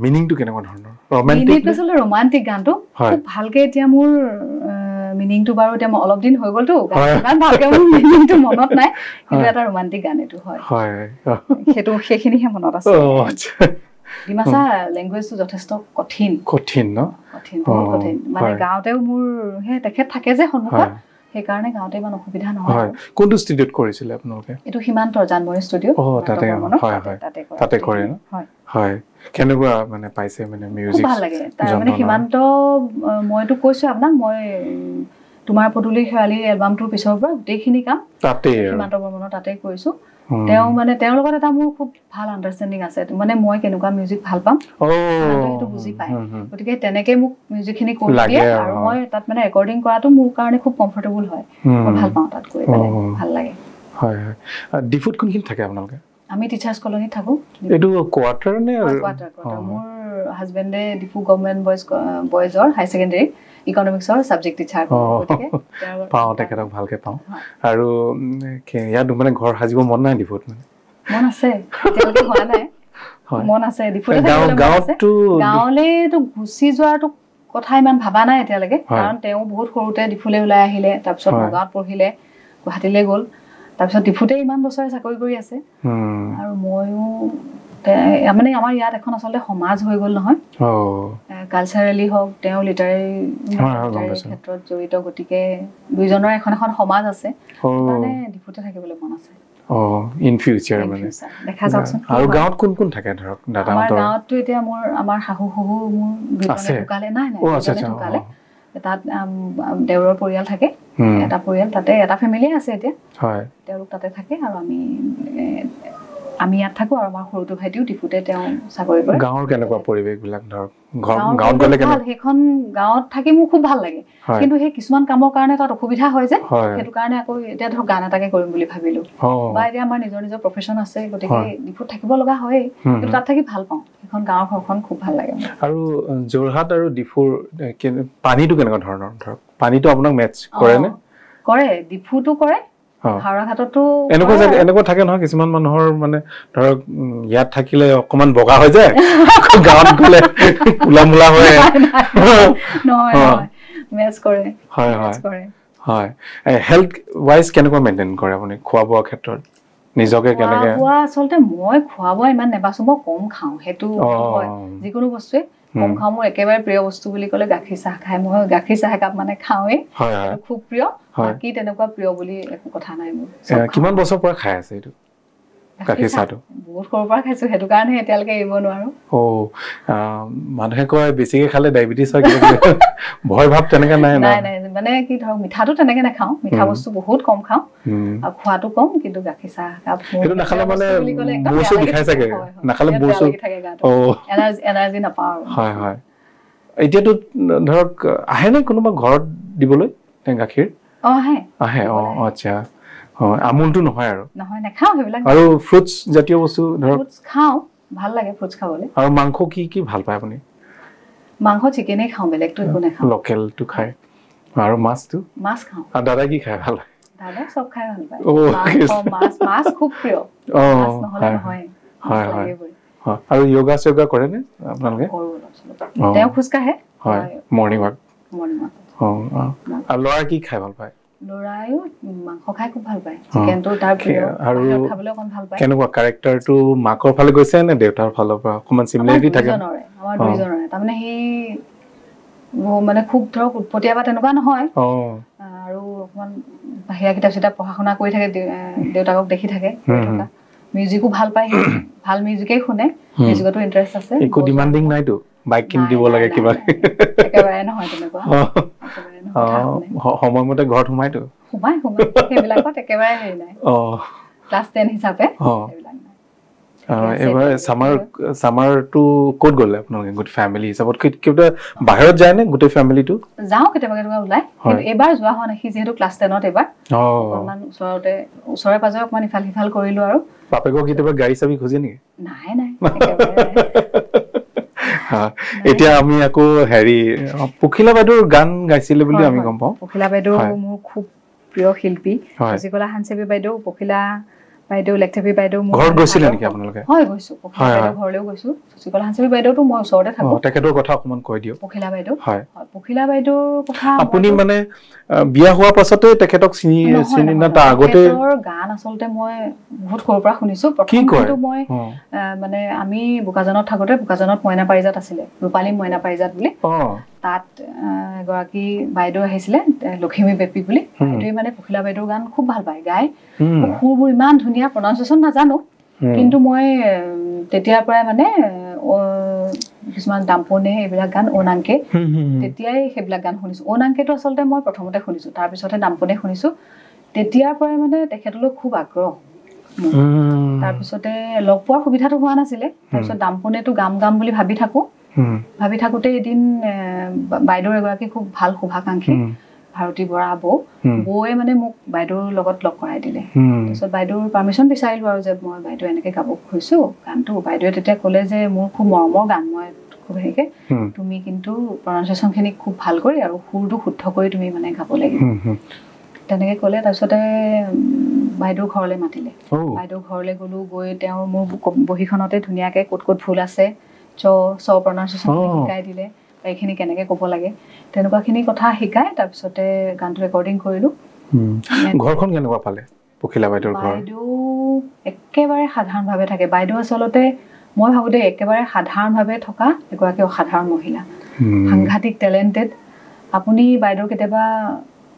S2: মিনিংটো কেনেকুৱা ধৰণৰ? ৰোমান্টিক,
S1: আচলতে ৰোমান্টিক গানটো খুব ভালকে এতিয়া মোৰ মিনিংটো বাৰু এতিয়া মই অলপ দিন হৈ গ'লতো, ইমান ভালকে মোৰ মিনিংটো মনত নাই, কিন্তু এটা ৰোমান্টিক গান এইটো। হয়
S2: হয়,
S1: সেইটো সেইখিনিহে মনত আছে। ডিমাচা লেংগুৱেজটো যথেষ্ট কঠিন।
S2: কঠিন ন?
S1: কঠিন, বহুত কঠিন। মানে গাঁৱতেও মোৰ সেই তেখেত থাকে যে সন্মুখত, সেইকাৰণে গাঁৱতে ইমান অসুবিধা নহয়।
S2: কোনটো ষ্টুডিঅ'ত কৰিছিলে আপোনালোকে?
S1: এইটো সীমান্তৰ জানমণি ষ্টুডিঅ'।
S2: তাতে? হয় হয়, তাতে কৰে ন? হয়। কেনেকুৱা মানে পাইছে মানে মিউজিক?
S1: ভাল লাগে তাৰ মানে সীমান্ত। মইতো কৈছো আপোনাক, মই তোমাৰ পদূলি শেৱালি এলবামটোৰ পিছৰ পৰা গোটেইখিনি কাম
S2: তাতে
S1: সীমান্ত বৰ্মনৰ তাতে কৰিছো। তেওঁ মানে তেওঁৰ লগত এটা মোৰ খুব ভাল আণ্ডাৰষ্টেণ্ডিং আছে, মানে মই কেনেকুৱা মিউজিক ভাল পাম সেইটো বুজি পায়, গতিকে তেনেকে মোক মিউজিকখিনি কৰি দিয়ে আৰু মই তাত মানে ৰেকৰ্ডিং কৰাটো মোৰ কাৰণে খুব কমফৰ্টেবল হয়। মই ভাল পাওঁ তাত কৰি পেলাই, ভাল লাগে।
S2: হয় হয়। ডিফুত কোনখিনি থাকে আপোনালোকে?
S1: আমি টিচাৰ্ছ কলনীত থাকোঁ।
S2: এইটো কোৱাৰ্টাৰ নে?
S1: কোৱাৰ্টাৰ। মোৰ হাজবেণ্ডে ডিফু গভৰ্ণমেণ্ট বয়জৰ হাই ছেকেণ্ডেৰী ইকনমিক্সৰ ছাবজেক্ট টিচাৰ।
S2: পাওঁ তেখেতক ভালকে পাওঁ। আৰু ইয়াত মানে ঘৰ সাজিব মন নাই ডিফুত? মানে
S1: মন আছে, এতিয়ালৈকে হোৱা নাই। মন আছে ডিফুতে। গাঁৱলেতো গুচি যোৱাটো কথা ইমান ভাবা নাই এতিয়ালৈকে, কাৰণ তেওঁ বহুত সৰুতে ডিফুলে ওলাই আহিলে, তাৰপিছত নগাঁৱত পঢ়িলে, গুৱাহাটীলৈ গ'ল, তাৰপিছত ডিফুতে ইমান বছৰে চাকৰি কৰি আছে। আৰু ময়ো মানে আমাৰ ইয়াত এখন আচলতে সমাজ হৈ গ'ল নহয়, কালচাৰেলি হওক, তেওঁ লিটাৰেৰী ক্ষেত্ৰত জড়িত, গতিকে দুইজনৰ এখন এখন সমাজ আছে, সেইকাৰণে ডিফুতে থাকিবলৈ মন আছে।
S2: ইন ফিউচাৰ মানে
S1: দেখা যাওকচোন।
S2: আৰু গাঁৱত কোন কোন থাকে ধৰক?
S1: আমাৰ গাঁৱততো এতিয়া মোৰ আমাৰ শাহু শহুৰ মোৰ দুজনে ঢুকালে, নাই নাই ঢুকালে, তাত দেউৰৰ পৰিয়াল থাকে, এটা পৰিয়াল তাতে, এটা ফেমিলিয়ে আছে এতিয়া, তেওঁলোক তাতে থাকে আৰু আমি ইয়াত থাকো। আৰু আমাৰ সৰুটো ভাইটিও ডিফুতে তেওঁ চাকৰি কৰে।
S2: গাঁৱৰ কেনেকুৱা পৰিৱেশবিলাক ধৰক? গাঁৱত গ'লে
S1: ভাল, সেইখন গাঁৱত থাকি মোৰ খুব ভাল লাগে, কিন্তু সেই কিছুমান কামৰ কাৰণে তাত অসুবিধা হয় যে, সেইটো কাৰণে আকৌ এতিয়া ধৰক গান এটাকে কৰিম বুলি ভাবিলো, বা এতিয়া আমাৰ নিজৰ নিজৰ প্ৰফেশ্যন আছে, গতিকে ডিফুত থাকিব লগা হয়েই, কিন্তু তাত থাকি ভাল পাওঁ। সেইখন গাঁৱৰ ঘৰখন খুব ভাল লাগে।
S2: আৰু যোৰহাট আৰু ডিফুৰ পানীটো কেনেকুৱা ধৰণৰ ধৰক? পানীটো আপোনাক মেটচ কৰে নে?
S1: কৰে, ডিফুটো কৰে, হাওৰাঘাটতো
S2: এনেকুৱা থাকে নহয় কিছুমান মানুহৰ, মানে ধৰক ইয়াত থাকিলে অকমান বগা হৈ যায়, গাঁৱত গ'লে কোলা মোলা হয়।
S1: নহয়, মেচ কৰে।
S2: হয় হয় হয়। হেল্থ ৱাইজ কেনেকুৱা মেইনটেইন কৰে আপুনি খোৱা বোৱা ক্ষেত্ৰত নিজকে কেনেকে?
S1: খোৱা আচলতে মই খোৱা বোৱা ইমান নেবাচো, মই কম খাওঁ, সেইটো হয়, যিকোনো বস্তুৱে কম খাওঁ। মোৰ একেবাৰে প্ৰিয় বস্তু বুলি ক'লে গাখীৰ চাহ খাই, মই গাখীৰ চাহ একাপ মানে খাওঁৱেই, খুব প্ৰিয়। বাকী তেনেকুৱা প্ৰিয় বুলি একো কথা নাই মোৰ।
S2: কিমান বছৰৰ পৰা খাই আছে এইটো? গাখীৰ চাহটো
S1: বহুত সৰুৰ পৰা খাইছো, সেইটো কাৰণে এতিয়ালৈকে এৰিব নোৱাৰো।
S2: মানুহে কয় বেছিকে খালে ডায়েবেটিছ হয়, ভয় ভাৱ তেনেকে নাই?
S1: নাই নাই, মানে কি ধৰক মিঠাটো তেনেকে নাখাওঁ, মিঠা বস্তু বহুত কম খাওঁ আৰু খোৱাটো কম, কিন্তু গাখীৰ চাহ কাপ
S2: সেইটো নাখালে মানে মূৰ চুৰ বিষাই চাগে, নাখালে মূৰ চুৰ
S1: এনাৰ্জি নাপাওঁ আৰু।
S2: হয় হয়। এতিয়াতো ধৰক আহেনে কোনোবা ঘৰত দিবলৈ গাখীৰ?
S1: আহে
S2: আহে। আচ্ছা, আমুলটো নহয় আৰু?
S1: নহয়, নাখাওঁ সেইবিলাক।
S2: আৰু ফ্ৰুটছ জাতীয় বস্তু ধৰক?
S1: ফ্ৰুটছ খাওঁ, ভাল লাগে ফ্ৰুটছ খাবলৈ।
S2: আৰু মাংস কি কি ভাল পায় আপুনি?
S1: মাংস চিকেনেই খাওঁ, বেলেগটো একো নাখাওঁ।
S2: লোকেলটো খায়। আৰু মাছটো?
S1: মাছ খাওঁ।
S2: আৰু দাদাই কি খাই ভাল পায়?
S1: দাদাই চব খাই ভাল পায়, মাছ মাছ খুব প্ৰিয়, মাছ নহ'লে নহয়।
S2: হয় হয়। আৰু য়োগা চয়োগা কৰেনে আপোনালোকে?
S1: কৰোঁ অলপ চলপ। তেওঁ খোজকাঢ়ে।
S2: হয়, মৰ্ণিং ৱাক।
S1: Morning walk.
S2: আৰু ল'ৰা কি খাই ভাল পায়?
S1: ল'ৰায়ো মাংস খাই খুব ভাল পায়, চিকেনটো তাৰ প্ৰিয়,
S2: আৰু
S1: খাবলৈ অকণ ভাল পায়।
S2: কেনেকুৱা কেৰেক্টাৰটো মাকৰ ফালে গৈছে নে দেউতাৰ ফালৰ পৰা? অকণমান চিমিলাৰিটি থাকে
S1: আমাৰ দুইজনৰে। তাৰমানে সি মানে খুব ধৰক উৎপতীয়া বা তেনেকুৱা নহয়, আৰু অকণমান বাহিৰা কিতাপ চিতাপ পঢ়া শুনা কৰি থাকে, দেউতাকক দেখি থাকে কৰি থকা। মিউজিকো ভাল পায়, ভাল মিউজিকেই শুনে, মিউজিকতো ইণ্টাৰেষ্ট আছে।
S2: একো ডিমাণ্ডিং নাইতো, বাইক কিনি দিব লাগে কিবা?
S1: একেবাৰে নহয় তেনেকুৱা।
S2: সময়মতে ঘৰত সোমাইতো?
S1: সোমাই সোমাই, সেইবিলাকত একেবাৰে হেৰি নাই। ক্লাছ 10 হিচাপে সেইবিলাক নাই।
S2: এইবাৰ ছামাৰটো ক'ত গ'লে আপোনালোকে গোটেই ফেমিলি হিচাপত? কিবা বাহিৰত যায় নে গোটেই ফেমিলিটো?
S1: যাওঁ কেতিয়াবা কেতিয়াবা ওলাই, কিন্তু এইবাৰ যোৱা হোৱা নাই। সি যিহেতু ক্লাছ 10ত এইবাৰ, অকণমান ওচৰতে ওচৰে পাজৰে অকণমান ইফাল সিফাল কৰিলো আৰু।
S2: বাপেকক কেতিয়াবা গাড়ী চাবি খোজে নেকি?
S1: নাই নাই।
S2: এতিয়া আমি আকৌ হেৰি পখিলা বাইদেউৰ গান গাইছিলে বুলি আমি গম পাওঁ।
S1: পখিলা বাইদেউ মোৰ খুব প্ৰিয় শিল্পী। শশীকলা হানচেপি বাইদেউ, পখিলা বাইদেউ, লেকথেপি বাইদেউ।
S2: ঘৰত গৈছিলে নেকি আপোনালোকে?
S1: হয় গৈছো, পখিলা বাইদেউ ঘৰলৈও গৈছো। শশীকলা হানচেপি বাইদেউতো মই ওচৰতে থাকো।
S2: তেখেতৰ কথা অকণমান কৈ দিয়ক।
S1: পখিলা বাইদেউ? হয়, পখিলা বাইদেউৰ কথা
S2: আপুনি মানে বিয়া হোৱাৰ পাছতে তেখেতক চিনি চিনি না তাৰ আগতে?
S1: গান আচলতে মই বহুত সৰুৰ পৰা শুনিছো। প্ৰথম কিন্তু মই মানে আমি বোকাজানত থাকোতে বোকাজানত মইনা পাৰিজাত আছিলে, ৰূপালী মইনা পাৰিজাত বুলি। তাত এগৰাকী বাইদেউ আহিছিলে, লখিমী বেপী বুলি। বাইদেৱে মানে পখিলা বাইদেউৰ গান খুব ভাল পায় গাই, সুৰবোৰ ইমান ধুনীয়া, প্ৰনাউন্সিয়েশ্যন নাজানো কিন্তু মই তেতিয়াৰ পৰাই মানে কিছুমান দাম্পনে এইবিলাক গান, অনাংকে, তেতিয়াই সেইবিলাক গান শুনিছো। অনাংকেটো আচলতে মই প্ৰথমতে শুনিছো, তাৰপিছতহে দাম্পনে শুনিছো। তেতিয়াৰ পৰাই মানে তেখেতলৈ খুব আগ্ৰহ। তাৰপিছতে লগ পোৱাৰ সুবিধাটো হোৱা নাছিলে। তাৰপিছত দাম্পনেটো গাম গাম বুলি ভাবি থাকো, ভাবি থাকোঁতে এদিন বাইদেউৰ এগৰাকী খুব ভাল শুভাকাংক্ষী ভাৰতী বৰা বৌ, বৌয়ে মানে মোক বাইদেউৰ লগত লগ কৰাই দিলে। তাৰপিছত বাইদেউৰ পাৰ্মিশ্যন বিচাৰিলোঁ আৰু যে মই বাইদেউ এনেকৈ গাব খুজিছোঁ গানটো। বাইদেৱে তেতিয়া ক'লে যে মোৰ খুব মৰমৰ গান, মই খুব হেৰিকে, তুমি কিন্তু প্ৰনাউন্সিয়েশ্যনখিনি খুব ভাল কৰি আৰু সুৰটো শুদ্ধ কৰি তুমি মানে গাব লাগিব, তেনেকৈ ক'লে। তাৰপিছতে বাইদেউৰ ঘৰলৈ মাতিলে। বাইদেউৰ ঘৰলৈ গ'লোঁ, গৈ তেওঁ মোৰ বহীখনতে ধুনীয়াকৈ ক'ত ক'ত ভুল আছে চ চ প্ৰনাউন্সিয়েশ্যন শিকাই দিলে, এইখিনি কেনেকৈ ক'ব লাগে তেনেকুৱাখিনি কথা শিকাই। তাৰপিছতে গানটো ৰেকৰ্ডিং কৰিলোঁ।
S2: ঘৰখন কেনেকুৱা পালে পখিলা বাইদেউৰ ঘৰ?
S1: বাইদেউ একেবাৰে সাধাৰণভাৱে থাকে। বাইদেউ আচলতে মই ভাবোঁ দেই, একেবাৰে সাধাৰণভাৱে থকা এগৰাকী অসাধাৰণ মহিলা, সাংঘাতিক টেলেণ্টেড। আপুনি বাইদেউ কেতিয়াবা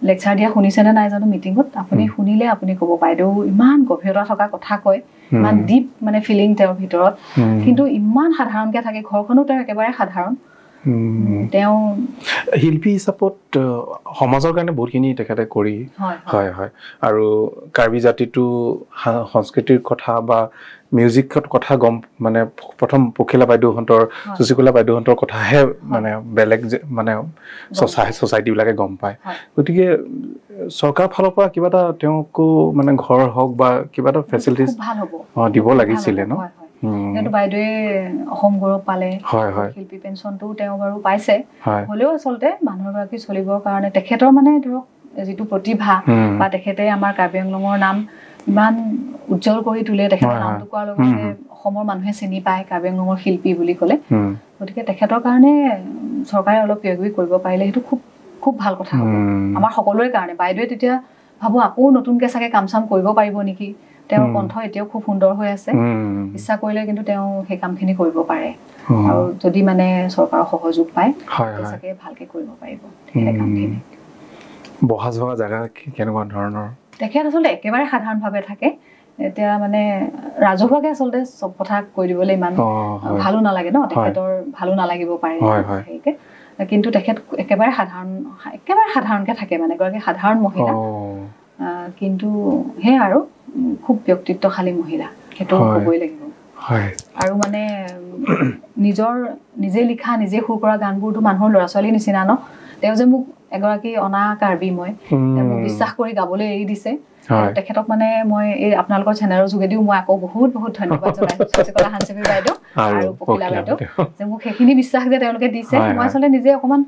S1: লেকচাৰ দিয়া শুনিছেনে নাই জানো মিটিঙত, আপুনি শুনিলে আপুনি ক'ব বাইদেউ ইমান গভীৰতা থকা কথা কয়, ইমান ডিপ মানে ফিলিং তেওঁৰ ভিতৰত, কিন্তু ইমান সাধাৰণকৈ থাকে। ঘৰখনো তেওঁ একেবাৰে সাধাৰণ। তেওঁ
S2: শিল্পী হিচাপত সমাজৰ কাৰণে বহুতখিনি তেখেতে কৰি, হয় হয়, আৰু কাৰ্বি জাতিটো সংস্কৃতিৰ কথা বা মিউজিকত কথা গম মানে প্ৰথম পখিলা বাইদেউহঁতৰ, শশীকলা বাইদেউহঁতৰ কথাহে মানে বেলেগ মানে ছ'চাইটিবিলাকে গম পায়। গতিকে চৰকাৰৰ ফালৰ পৰা কিবা এটা তেওঁকো মানে ঘৰ হওক বা কিবা এটা ফেচিলিটিজ দিব লাগিছিলে ন?
S1: যিহেতু বাইদেৱে অসম গৌৰৱ পালে, শিল্পী পেঞ্চনটোও তেওঁ বাৰু পাইছে, হ'লেও আচলতে মানুহ এগৰাকী চলিবৰ কাৰণে তেখেতৰ মানে ধৰক যিটো প্ৰতিভা বা তেখেতে আমাৰ কাৰ্বি আংলঙৰ নাম ইমান উজ্জ্বল কৰি তোলে, তেখেতৰ নামটো কোৱাৰ লগে লগে অসমৰ মানুহে চিনি পায় কাৰ্বি আংলঙৰ শিল্পী বুলি ক'লে। গতিকে তেখেতৰ কাৰণে চৰকাৰে অলপ কিবা কিবি কৰিব পাৰিলে সেইটো খুব খুব ভাল কথা হ'ব আমাৰ সকলোৰে কাৰণে। বাইদেৱে তেতিয়া ভাবোঁ আকৌ নতুনকৈ চাগে কাম চাম কৰিব পাৰিব নেকি, তেওঁৰ কণ্ঠ এতিয়াও খুব সুন্দৰ হৈ আছে, ইচ্ছা কৰিলে কিন্তু তেওঁ সেই কামখিনি কৰিব পাৰে। আৰু যদি মানে চৰকাৰৰ সহযোগ পায় চাগে ভালকে কৰিব পাৰিব সেই কামখিনি।
S2: বহা যোৱা জেগা কেনেকুৱা ধৰণৰ?
S1: তেখেত আচলতে একেবাৰে সাধাৰণভাৱে থাকে। এতিয়া মানে ৰাজহুৱাকে আচলতে চব কথা কৈ দিবলৈ ইমান ভালো নালাগে ন, তেখেতৰ ভালো নালাগিব পাৰে সেইকে। কিন্তু তেখেত একেবাৰে সাধাৰণকে থাকে, মানে এগৰাকী সাধাৰণ মহিলা, কিন্তু সেয়া আৰু খুব ব্যক্তিত্বশালী মহিলা, সেইটো ক'বই লাগিব। আৰু মানে নিজে লিখা নিজে সুৰ কৰা গানবোৰতো মানুহৰ ল'ৰা ছোৱালীৰ নিচিনা ন। তেওঁ যে মোক এগৰাকী অনা কাৰ্বি মই মোক বিশ্বাস কৰি গাবলৈ এৰি দিছে, তেখেতক মানে মই এই আপোনালোকৰ চেনেলৰ যোগেদিও মই আকৌ বহুত বহুত ধন্যবাদ জনাইছো, শশীকলা হাঞ্চেপি বাইদেউ আৰু পখিলা বাইদেউ, যে মোক সেইখিনি বিশ্বাস যে তেওঁলোকে দিছে। মই আচলতে নিজে অকণমান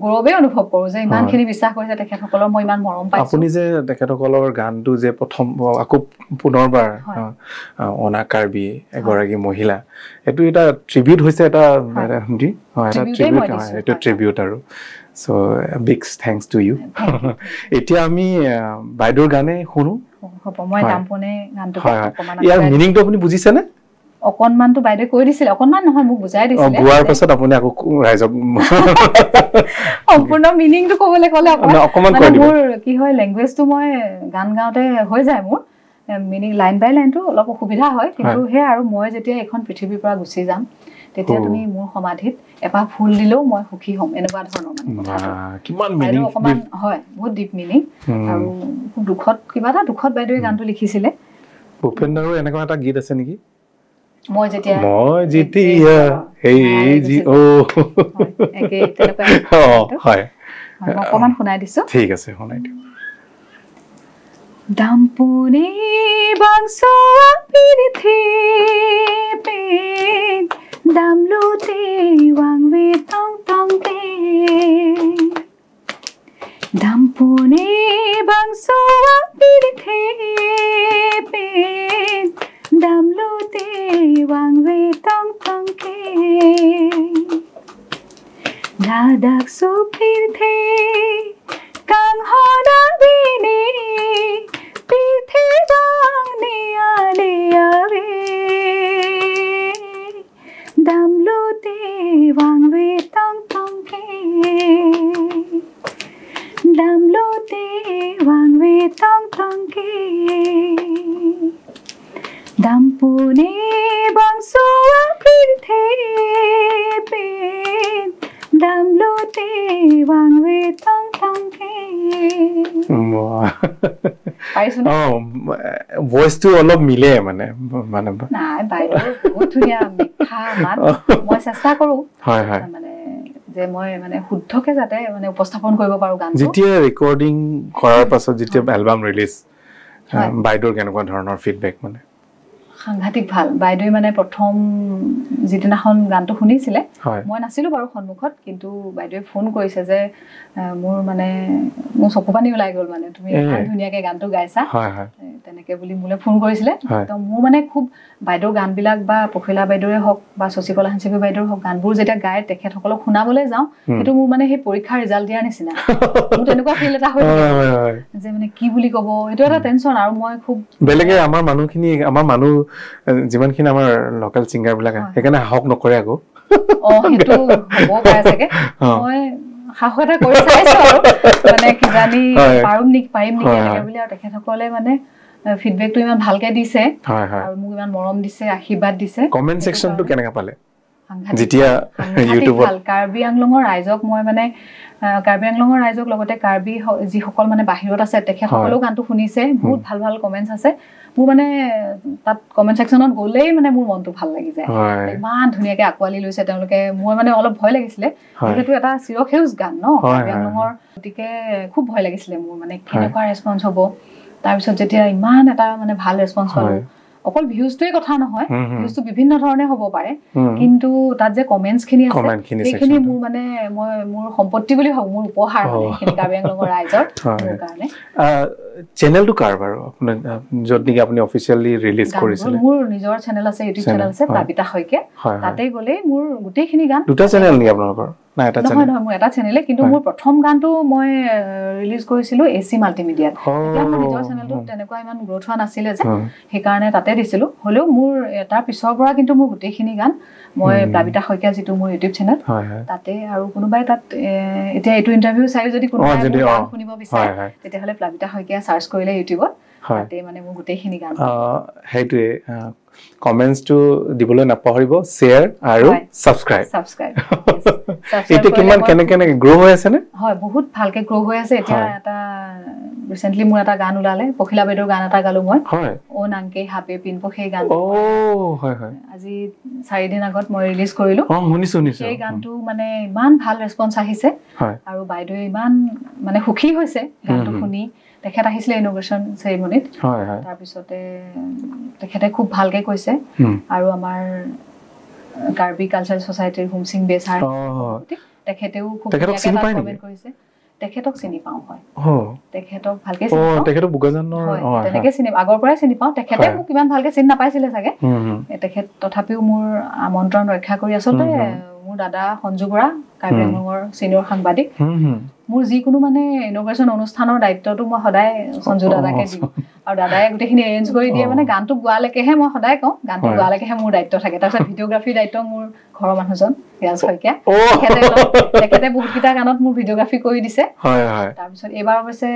S1: গৌৰৱে অনুভৱ কৰোঁ যে ইমানখিনি বিশ্বাস কৰিছে তেখেতসকলৰ, মই ইমান মৰম পাইছোঁ।
S2: আপুনি যে তেখেতসকলৰ গানটো যে প্ৰথম আকৌ পুনৰবাৰ অনা কাৰ্বি এগৰাকী মহিলা, এইটো এটা ট্ৰিবিউট হৈছে, এটা ট্ৰিবিউট, এইটো ট্ৰিবিউট আৰু। So big thanks to you. এতিয়া আমি বাইদেউৰ গানে শুনো।
S1: হ'ব, মই দামপনে গানটো
S2: ইয়াৰ মিনিংটো আপুনি বুজিছেনে?
S1: অকণমানটো বাইদেউ কৈ দিছিলে, অকণমান নহয় মোক বুজাই দিছিলে।
S2: গোৱাৰ পাছত আপুনি আকৌ ৰাইজক
S1: সম্পূৰ্ণ মিনিংটো ক'বলৈ ক'লে অকণমান মোৰ কি হয়, লেংগুৱেজটো মই গান গাওঁতে হৈ যায়, মোৰ মিনিং লাইন বাই লাইনটো অলপ অসুবিধা হয়। কিন্তু সেয়া আৰু মই যেতিয়া এইখন পৃথিৱীৰ পৰা গুচি যাম, তেতিয়া তুমি মোৰ সমাধিত এপাহ ফুল দিলেও মই সুখী হ'ম, এনেকুৱা ধৰণৰ মানে অকণমান হয়, বহুত ডিপ মিনিং। আৰু খুব দুখত, কিবা এটা দুখত বাইদেৱে গানটো লিখিছিলে।
S2: ভূপেন দাৰো এনেকুৱা এটা গীত আছে নেকি,
S1: মই যেতিয়া অকণমান শুনাই দিছো।
S2: ঠিক আছে, শুনাই দিওঁ।
S1: দামপুনে বাংসোয়া পিরথে পে দামলুতে ওয়াংবে তং তং কে, দামপুনে বাংসোয়া পিরথে পে দামলুতে ওয়াংবে তং তং কে, লাদাখ সো ফিরথে কাং হনা বিনে পীর্থে বাংনে আলে আবে, দামলুতে ওয়াংবে তং তং কে, দামলুতে ওয়াংবে তং তং কে, দামপুনে বাংসোয়া পীর্থে পে দামলুতে ওয়াংবে তং তং কে।
S2: ভইচটো অলপ মিলে মানে, মানে
S1: নাই বাইদেউ বহুত ধুনীয়া মিঠা মাত। মই চেষ্টা কৰোঁ মানে যে মই মানে শুদ্ধকে যাতে মানে উপস্থাপন কৰিব পাৰোঁ গানটো।
S2: যেতিয়া ৰেকৰ্ডিং কৰাৰ পাছত যেতিয়া এলবাম ৰিলিজ, বাইদেউৰ কেনেকুৱা ধৰণৰ ফিডবেক? মানে
S1: সাংঘাতিক ভাল। বাইদেৱে মানে প্ৰথম যিদিনাখন গানটো শুনিছিলে, মই নাছিলোঁ বাৰু সন্মুখত, কিন্তু বাইদেৱে ফোন কৰিছে যে মোৰ মানে মোৰ চকু পানী ওলাই গ'ল, মানে তুমি ইমান ধুনীয়াকৈ গানটো গাইছা তেনেকে বুলি মোলৈ ফোন কৰিছিলে। তো মোৰ মানে খুব বাইদেউৰ গানবিলাক বা পখিলা বাইদেউৰে হওক বা শশীকলা হাঞ্চেপি বাইদেউৰ হওক, গানবোৰ যেতিয়া গায় তেখেতসকলক শুনাবলৈ যাওঁ, সেইটো মোৰ মানে সেই পৰীক্ষাৰ ৰিজাল্ট দিয়াৰ নিচিনা মোৰ তেনেকুৱা ফিল এটা হৈ থাকে যে মানে কি বুলি ক'ব, সেইটো এটা টেনশ্যন। আৰু মই খুব
S2: বেলেগে আমাৰ মানুহখিনি, আমাৰ মানুহ যিমানখিনি আমাৰ লোকেল ছিংগাৰ বিলাক, সেইকাৰণে সাহস নকৰে আকৌ।
S1: সেইটো হ'ব পাৰে চাগে। মই সাহস এটা কৰি চাইছো আৰু মানে কিজানি পাৰিম নেকি এনেকে বুলি। আৰু তেখেতসকলে মানে ফিডবেকটো ইমান ভালকে দিছে আৰু মোক ইমান মৰম দিছে, আশীৰ্বাদ দিছে।
S2: কমেণ্ট ছেকশ্যনটো কেনেকা পালে যেতিয়া ইউটিউবত?
S1: কাৰ্বি আংলঙৰ ৰাইজক মই মানে কাৰ্বি আংলঙৰ ৰাইজক লগতে কাৰ্বি যিসকল মানে বাহিৰত আছে তেখেতসকলেও গানটো শুনিছে, বহুত ভাল ভাল কমেণ্টছ আছে। মোৰ মানে তাত কমেণ্ট ছেকশ্যনত গ'লেই মানে মোৰ মনটো ভাল লাগি যায়, ইমান ধুনীয়াকে আঁকোৱালি লৈছে তেওঁলোকে। মোৰ মানে অলপ ভয় লাগিছিলে, যিহেতু এটা চিৰসেউজ গান ন কাৰ্বি আংলঙৰ, গতিকে খুব ভয় লাগিছিলে মোৰ মানে কেনেকুৱা ৰেচপঞ্চ হ'ব। তাৰপিছত যেতিয়া ইমান এটা মানে ভাল ৰেচপঞ্চ পালোঁ, অকল ভিউজটোৱে কথা নহয়, ভিউজটো বিভিন্ন ধৰণে হ'ব পাৰে, কিন্তু তাত যে কমেণ্টছখিনি আছে সেইখিনি মোৰ মানে মই মোৰ সম্পত্তি বুলি ভাবোঁ, মোৰ উপহাৰ মানে সেইখিনি কাৰ্বি আংলঙৰ ৰাইজৰ মোৰ কাৰণে।
S2: চেনেলটো কাৰ বাৰু আপোনাৰ, য'ত নেকি আপুনি অফিচিয়েলি ৰিলিজ কৰিছিলে?
S1: মোৰ নিজৰ চেনেল আছে, ইউটিউব চেনেল আছে প্লাবিতা শইকীয়া, তাতে গ'লেই মোৰ গোটেইখিনি গান।
S2: দুটা চেনেল নেকি আপোনালোকৰ?
S1: নহয় নহয়, মোৰ এটা চেনেলে, কিন্তু মোৰ প্ৰথম গানটো মই ৰিলিজ কৰিছিলোঁ এ চি মাল্টিমিডিয়াত। তেতিয়া মোৰ নিজৰ চেনেলটোত তেনেকুৱা ইমান গ্ৰ'থ হোৱা নাছিলে যে, সেইকাৰণে তাতে দিছিলোঁ। হ'লেও মোৰ তাৰ পিছৰ পৰা কিন্তু মোৰ গোটেইখিনি গান মই প্লাবিতা শইকীয়া যিটো মোৰ ইউটিউব চেনেল তাতে, আৰু কোনোবাই তাত এতিয়া এইটো ইণ্টাৰভিউ চাইও যদি কোনোবাই গান শুনিব বিচাৰে তেতিয়াহ'লে প্লাবিতা শইকীয়া চাৰ্চ কৰিলে ইউটিউবত তাতে মানে মোৰ গোটেইখিনি গান।
S2: সেইটোৱে, কমেণ্টছটো দিবলৈ নাপাহৰিব, শ্বেয়াৰ আৰু ছাবস্ক্ৰাইব।
S1: ছাবস্ক্ৰাইব।
S2: এতিয়া কিমান কেনেকে গ্ৰ' হৈ আছেনে?
S1: হয়, বহুত ভালকে গ্ৰ' হৈ আছে। এতিয়া এটা ৰিচেণ্টলি মোৰ এটা গান ওলালে, পখিলা বাইদেউৰ গান এটা গালো মই, অ নাংকে হাপে পিনপ, সেই গান আজি 4 দিন আগত মই ৰিলিজ কৰিলো।
S2: শুনিছো।
S1: সেই গানটো মানে ইমান ভাল ৰেচপন্স আহিছে আৰু বাইদেৱে ইমান মানে সুখী হৈছে গানটো শুনি। তেখেত আহিছিলে ইনঅগাৰেশ্যন চেৰিমনিত, তাৰপিছতে তেখেতে খুব ভালকে কৈছে। আৰু আমাৰ কাৰ্বি কালচাৰেল ছ'চাইটিৰ হুমচিং বেচাৰ, তেখেতেও খুব কমেণ্ট কৰিছে। তেখেতক চিনি পাওঁ, হয়, তেখেতক ভালকে চিনি পাওঁ। তেনেকে চিনি আগৰ পৰাই চিনি পাওঁ। তেখেতে মোক ইমান ভালকে চিনি নাপাইছিলে চাগে তেখেত, তথাপিও মোৰ আমন্ত্ৰণ ৰক্ষা কৰি, আচলতে মোৰ দাদা সঞ্জু বৰা, কাৰ্বি আংলঙৰ চিনিয়ৰ সাংবাদিক, মোৰ যিকোনো মানে ইনঅগাৰেশ্যন অনুষ্ঠানৰ দায়িত্বটো মই সদায় সঞ্জু দাদাকে দিওঁ আৰু দাদাই গোটেইখিনি এৰেঞ্জ কৰি দিয়ে। মানে গানটো গোৱালৈকেহে, মই সদায় কওঁ, গানটো গোৱালৈকেহে মোৰ দায়িত্ব থাকে। তাৰপিছত ভিডিঅ'গ্ৰাফীৰ দায়িত্ব মোৰ ঘৰৰ মানুহজন ৰিয়াজ শইকীয়া, তেখেতে বহুতকেইটা গানত মোৰ ভিডিঅ'গ্ৰাফী কৰি দিছে। তাৰপিছত এইবাৰ অৱশ্যে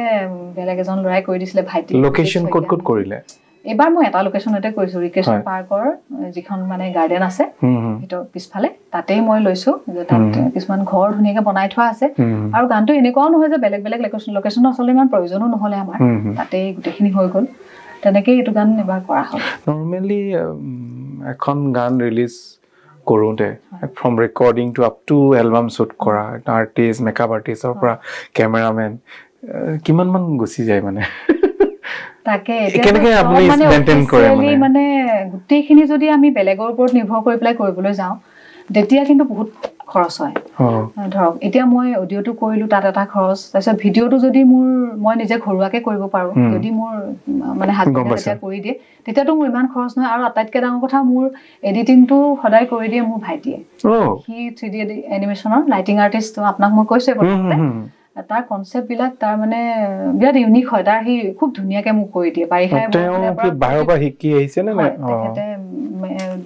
S1: বেলেগ এজন ল'ৰাই কৰি দিছিলে, ভাইটি।
S2: লোকেশ্যন ক'ত ক'ত কৰিলে?
S1: এইবাৰ মই এটা লোকেশ্যনতে কৰিছো, ৰিক্ৰেশ্যন পাৰ্কৰ যিখন মানে গাৰ্ডেন আছে ভিতৰ পিছফালে, তাতেই মই লৈছো। তাত কিছুমান ঘৰ ধুনীয়াকে বনাই থোৱা আছে আৰু গানটো এনেকুৱাও নহয় যে বেলেগ বেলেগ লোকেশ্যনৰ আচলতে ইমান প্ৰয়োজনো নহ'লে আমাৰ, তাতেই গোটেইখিনি হৈ গ'ল। তেনেকেই এইটো গান এবাৰ কৰা হ'ল।
S2: নৰ্মেলি এখন গান ৰিলিজ কৰোঁতে from recording to up to album shoot কৰা, আৰ্টিষ্ট, মেকআপ আৰ্টিষ্টৰ পৰা কেমেৰামেন, কিমানমান গুচি যায় মানে?
S1: তাকে।
S2: কেনেকে আপুনি মেইনটেইন কৰে?
S1: মানে গোটেইখিনি যদি আমি বেলেগৰ ওপৰত নিৰ্ভৰ কৰি পেলাই কৰিবলৈ যাওঁ, তেতিয়া কিন্তু বহুত খৰচ হয়। ধৰক এতিয়া মই অডিঅ'টো কৰিলো, তাত এটা খৰচ। তাৰপিছত ভিডিঅ'টো যদি মোৰ মই নিজে ঘৰুৱাকে কৰিব পাৰোঁ, যদি মোৰ মানে হাজবেণ্ডে তেতিয়া কৰি দিয়ে, তেতিয়াতো মোৰ ইমান খৰচ নহয়। আৰু আটাইতকৈ ডাঙৰ কথা, মোৰ এডিটিংটো সদায় কৰি দিয়ে মোৰ ভাইটিয়ে। সি 3D এনিমেশ্যনৰ লাইটিং আৰ্টিষ্ট, আপোনাক মই কৈছোৱে প্ৰথমতে। তাৰ কনচেপ্ট বিলাক তাৰ মানে বিৰাট ইউনিক হয়, তাৰ সি খুব ধুনীয়াকে মোক কৰি দিয়ে। বাৰিষাই
S2: শিকি আহিছে নে?
S1: তেখেতে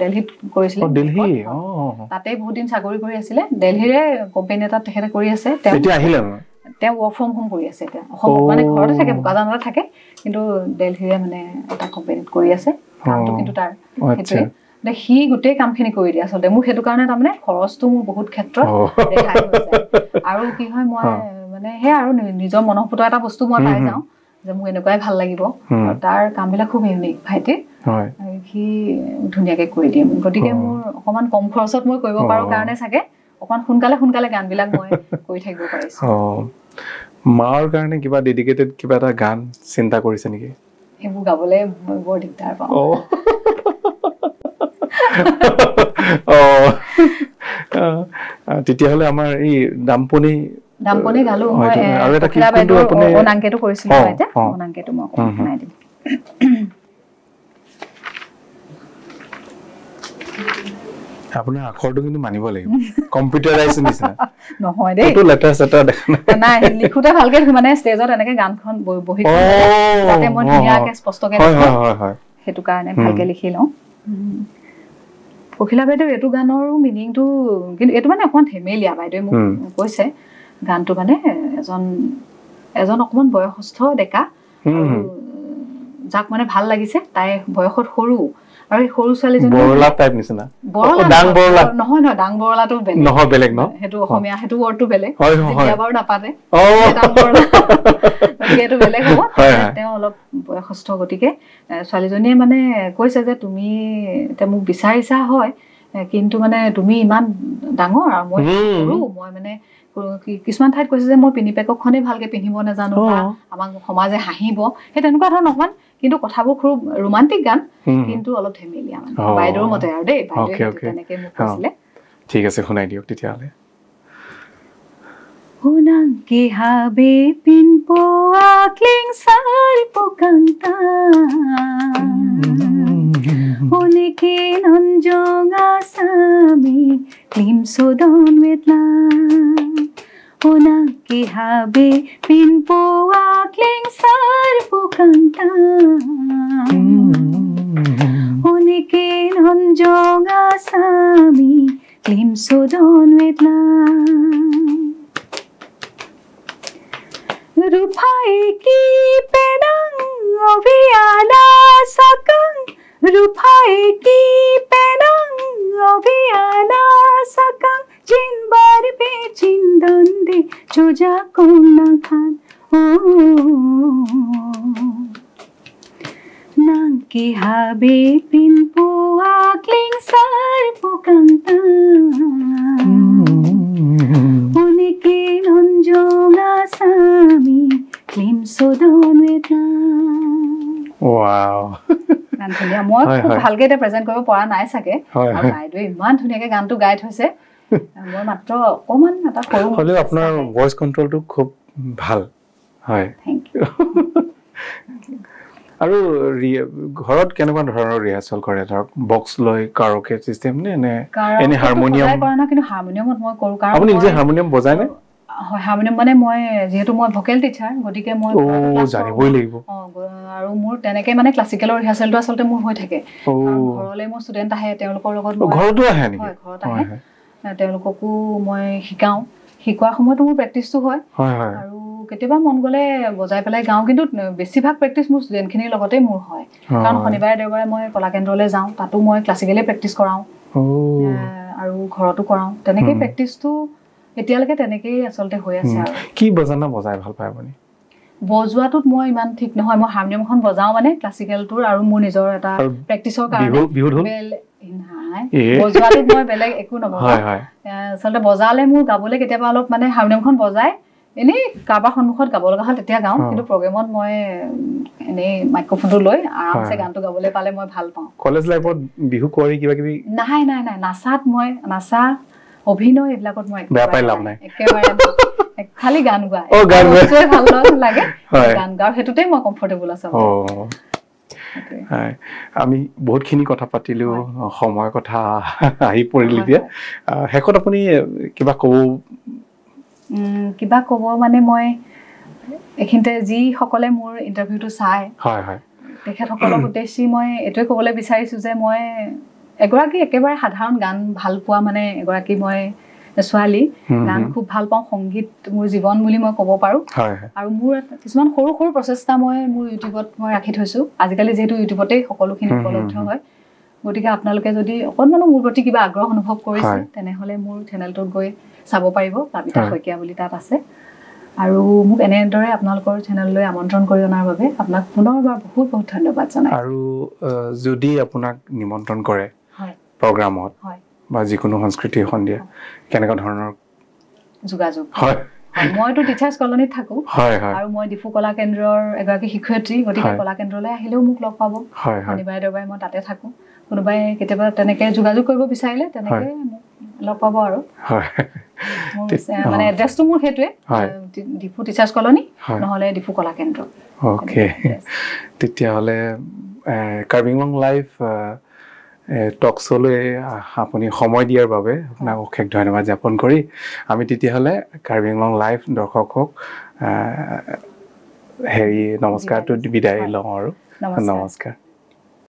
S1: দেলহিত কৰিছিলে, তাতে বহুত দিন চাকৰি কৰি আছিলে। দেলহিৰে কোম্পানী এটাত তেখেতে কৰি আছে। তেওঁ ৱৰ্ক ফ্ৰম হোম কৰি আছে এতিয়া অসমত, মানে ঘৰতে থাকে, বোকাজানতে থাকে, কিন্তু দেলহিৰে মানে এটা কোম্পানীত কৰি আছে কামটো। কিন্তু তাৰ সেইটোৱে সি গোটেই কামখিনি কৰি দিয়ে আচলতে মোৰ। সেইটো কাৰণে তাৰমানে খৰচটো মোৰ বহুত ক্ষেত্ৰত ৰেহাই হৈ যায়। আৰু কি হয়, মই মানে সেয়া আৰু নিজৰ মনঃপুত এটা বস্তু মই পাই যাওঁ যে মোক এনেকুৱাই ভাল লাগিব। তাৰ কামবিলাক খুব ইউনিক ভাইটিৰ, সি ধুনীয়াকে কৰি দিয়ে। গতিকে মোৰ অকণমান কম খৰচত মই কৰিব পাৰোঁ কাৰণে চাগে অকণমান সোনকালে সোনকালে গানবিলাক মই কৰি থাকিব পাৰিছো।
S2: মাৰ কাৰণে কিবা ডেডিকেটেড কিবা এটা গান চিন্তা কৰিছে নেকি?
S1: এইবোৰ গাবলৈ মই বৰ দিগদাৰ পাওঁ।
S2: তেতিয়াহ'লে আমাৰ এই দামপনি
S1: দামপনি গালো মই
S2: আৰু এটা কি আপুনি
S1: অনাংকেটো কৰিছিলো, এতিয়া অনাংকেটো মই অকণমান শুনাই দিম।
S2: আপোনাৰ আখৰটো কিন্তু মানিব লাগিব, কম্পিউটাৰাইজ নিচিনা
S1: নহয় দেই।
S2: এইটো লেটাৰ চেটাৰ দেখা
S1: নাই, লিখোতে ভালকে মানে ষ্টেজত এনেকে গানখন বহি যাতে মই ধুনীয়াকে স্পষ্টকে সেইটো কাৰণে ভালকে লিখি লওঁ। পখিলা বাইদেউ এইটো গানৰো মিনিংটো কিন্তু এইটো মানে অকণমান ধেমেলীয়া। বাইদেৱে মোক কৈছে গানটো মানে এজন এজন অকণমান বয়সস্থ ডেকা যাক মানে ভাল লাগিছে, তাই বয়সত সৰু আৰু সেই সৰু ছোৱালীজনী
S2: বৰলা টাইপ নিচিনা।
S1: বৰলা নহয়, নহয়, ডাং বৰলাটো বেলেগ।
S2: নহয়, বেলেগ ন?
S1: সেইটো অসমীয়া, সেইটো ৱৰ্ডটো বেলেগ, বিয়া বাৰু নাপাতে, ডাং বৰলা এইটো বেলেগ হ'ব। তেওঁ অলপ বয়সস্থ, গতিকে ছোৱালীজনীয়ে মানে কৈছে যে তুমি এতিয়া মোক বিচাৰিছা হয়, কিন্তু মানে তুমি ইমান ডাঙৰ আৰু মই সৰু, মই মানে কিছুমান ঠাইত কৈছে যে মই পিনি পেককখনেই ভালকে পিন্ধিব নাজানো বা আমাক সমাজে হাঁহিব, সেই তেনেকুৱা ধৰণৰ অকণমান। কিন্তু কথাবোৰ খুব ৰোমান্টিক গান, কিন্তু অলপ ধেমেলীয়া মানে বাইদেউৰ মতে আৰু দেই, বাইদেউ তেনেকে মোক কৈছিলে।
S2: ঠিক আছে, শুনাই দিয়ক তেতিয়াহ'লে।
S1: Unang kihabe pinpo akling sarpo kanta Unikin onjong asami limsodon wetla Unang kihabe pinpo akling sarpo kanta Unikin onjong asami limsodon wetla Rufai ki penang ki penang obiana sakang jinbar pe chindondi choja kona khan oh nang ki habe pin pua kling sar pukanta uniki nonjonga sami klim sodon weta.
S2: Wow,
S1: ইমান ধুনীয়া। মই খুব ভালকে এতিয়া present কৰিব পৰা নাই চাগে, আৰু বাইদেৱে ইমান ধুনীয়াকে গানটো গাই থৈছে, মই মাত্ৰ অকণমান এটা সৰু
S2: হ'লেও আপোনাৰ ভইচ কণ্ট্ৰলটো খুব ভাল হয়।
S1: Thank you.
S2: আৰু ঘৰত কেনেকুৱা ধৰণৰ ৰিহাৰ্চেল কৰে? ধৰক বক্স লৈ কাৰকে চিষ্টেম নে নে এনে হাৰমনিয়াম?
S1: কৰা না, কিন্তু হাৰমনিয়ামত মই কৰোঁ। কাৰণ
S2: আপুনি নিজে হাৰমনিয়াম বজায় নে?
S1: হয়, হাৰমনিয়াম মানে মই যিহেতু মই ভকেল টিচাৰ, গতিকে মই
S2: জানিবই লাগিব।
S1: আৰু মোৰ তেনেকে মানে ক্লাছিকেলৰ ৰিহাৰ্চেলটো আচলতে মোৰ হৈ থাকে। ঘৰলৈ মোৰ ষ্টুডেণ্ট আহে, তেওঁলোকৰ লগত
S2: ঘৰতো আহে নেকি?
S1: হয়, ঘৰত আহে, তেওঁলোককো মই শিকাওঁ। শিকোৱাৰ সময়তো মোৰ প্ৰেক্টিচটো হয়, আৰু কেতিয়াবা মন গ'লে বজাই পেলাই গাওঁ, কিন্তু বেছিভাগ প্ৰেক্টিচ মোৰ ষ্টুডেণ্টখিনিৰ লগতে মোৰ হয়। কাৰণ শনিবাৰে দেওবাৰে মই কলাকেন্দ্ৰলৈ যাওঁ, তাতো মই ক্লাছিকেলেই প্ৰেক্টিচ কৰাওঁ আৰু ঘৰতো কৰাওঁ। তেনেকেই প্ৰেক্টিচটো এতিয়ালৈকে তেনেকেই আচলতে হৈ আছে। আৰু
S2: কি বজানা বজাই ভাল পায় আপুনি?
S1: বজোৱাটোত মই ইমান ঠিক নহয়, মই হাৰমনিয়ামখন বজাওঁ মানে ক্লাছিকেলটোৰ আৰু মোৰ নিজৰ এটা প্ৰেক্টিচৰ কাৰণে। নাই, বজোৱাটোত মই বেলেগ একো নবজাওঁ আচলতে। বজালে মোৰ গাবলৈ কেতিয়াবা অলপ মানে হাৰমনিয়ামখন বজাই এনেই কাৰোবাৰ সন্মুখত গাব লগা হ'ল তেতিয়া গাওঁ, কিন্তু প্ৰগ্ৰেমত মই এনেই মাইক্ৰফোনটো লৈ আৰামছে গানটো গাবলৈ পালে মই ভাল পাওঁ।
S2: কলেজ লাইফত বিহু কুঁৱৰী কিবা কিবি?
S1: নাই নাই নাই, নাচাত মই নাচা অভিনয় এইবিলাকত মই
S2: বেয়া পাই লাভ নাই,
S1: একেবাৰে খালি গান গোৱা ভাল লাগে, গান গাওঁ, সেইটোতেই মই কমফৰ্টেবল আছো।
S2: হয়, আমি বহুতখিনি কথা পাতিলোঁ, সময়ৰ কথা আহি পৰিল এতিয়া। শেষত আপুনি কিবা ক'ব?
S1: কিবা ক'ব মানে মই এইখিনিতে যিসকলে মোৰ ইণ্টাৰভিউটো চাই, তেখেতসকলক উদ্দেশ্যি মই এইটোৱে ক'বলৈ বিচাৰিছোঁ যে মই এগৰাকী একেবাৰে সাধাৰণ গান ভাল পোৱা মানে এগৰাকী মই ছোৱালী, গান খুব ভাল পাওঁ, সংগীত মোৰ জীৱন বুলি মই ক'ব পাৰোঁ। আৰু মোৰ কিছুমান সৰু সৰু প্ৰচেষ্টা মই মোৰ ইউটিউবত মই ৰাখি থৈছোঁ। আজিকালি যিহেতু ইউটিউবতেই সকলোখিনি উপলব্ধ হয়, গতিকে আপোনালোকে যদি অকণমানো মোৰ প্ৰতি কিবা আগ্ৰহ অনুভৱ কৰিছে তেনেহ'লে মোৰ চেনেলটোত গৈ চাব পাৰিব, প্লাবিতা শইকীয়া বুলি তাত আছে। আৰু মোক এনেদৰে আপোনালোকৰ চেনেললৈ আমন্ত্ৰণ কৰি অনাৰ বাবে আপোনাক পুনৰবাৰ বহুত বহুত ধন্যবাদ জনাইছোঁ।
S2: আৰু যদি আপোনাক নিমন্ত্ৰণ কৰে প্ৰগ্ৰামত বা যিকোনো সংস্কৃতি সন্ধিয়া, কেনেকুৱা ধৰণৰ
S1: যোগাযোগ? হয়, মইতো টিচাৰ্ছ কলনীত থাকোঁ আৰু মই ডিফু কলা কেন্দ্ৰৰ এগৰাকী শিক্ষয়িত্ৰী, গতিকে কলা কেন্দ্ৰলৈ আহিলেও মোক লগ পাব। শনিবাৰে দেওবাৰে মই তাতে থাকোঁ। কোনোবাই কেতিয়াবা তেনেকে যোগাযোগ কৰিব বিচাৰিলে তেনেকে মোক লগ পাব। আৰু মানে এড্ৰেছটো মোৰ সেইটোৱে, ডিফু টিচাৰ্ছ কলনী নহ'লে ডিফু কলা কেন্দ্ৰ।
S2: অ'কে, তেতিয়াহ'লে কাৰ্বি আংলং লাইভ টক শ্ব'লৈ আপুনি সময় দিয়াৰ বাবে আপোনাক অশেষ ধন্যবাদ জ্ঞাপন কৰি আমি তেতিয়াহ'লে কাৰ্বি আংলং লাইভ দৰ্শকক হেৰি নমস্কাৰটো বিদায় লওঁ আৰু নমস্কাৰ।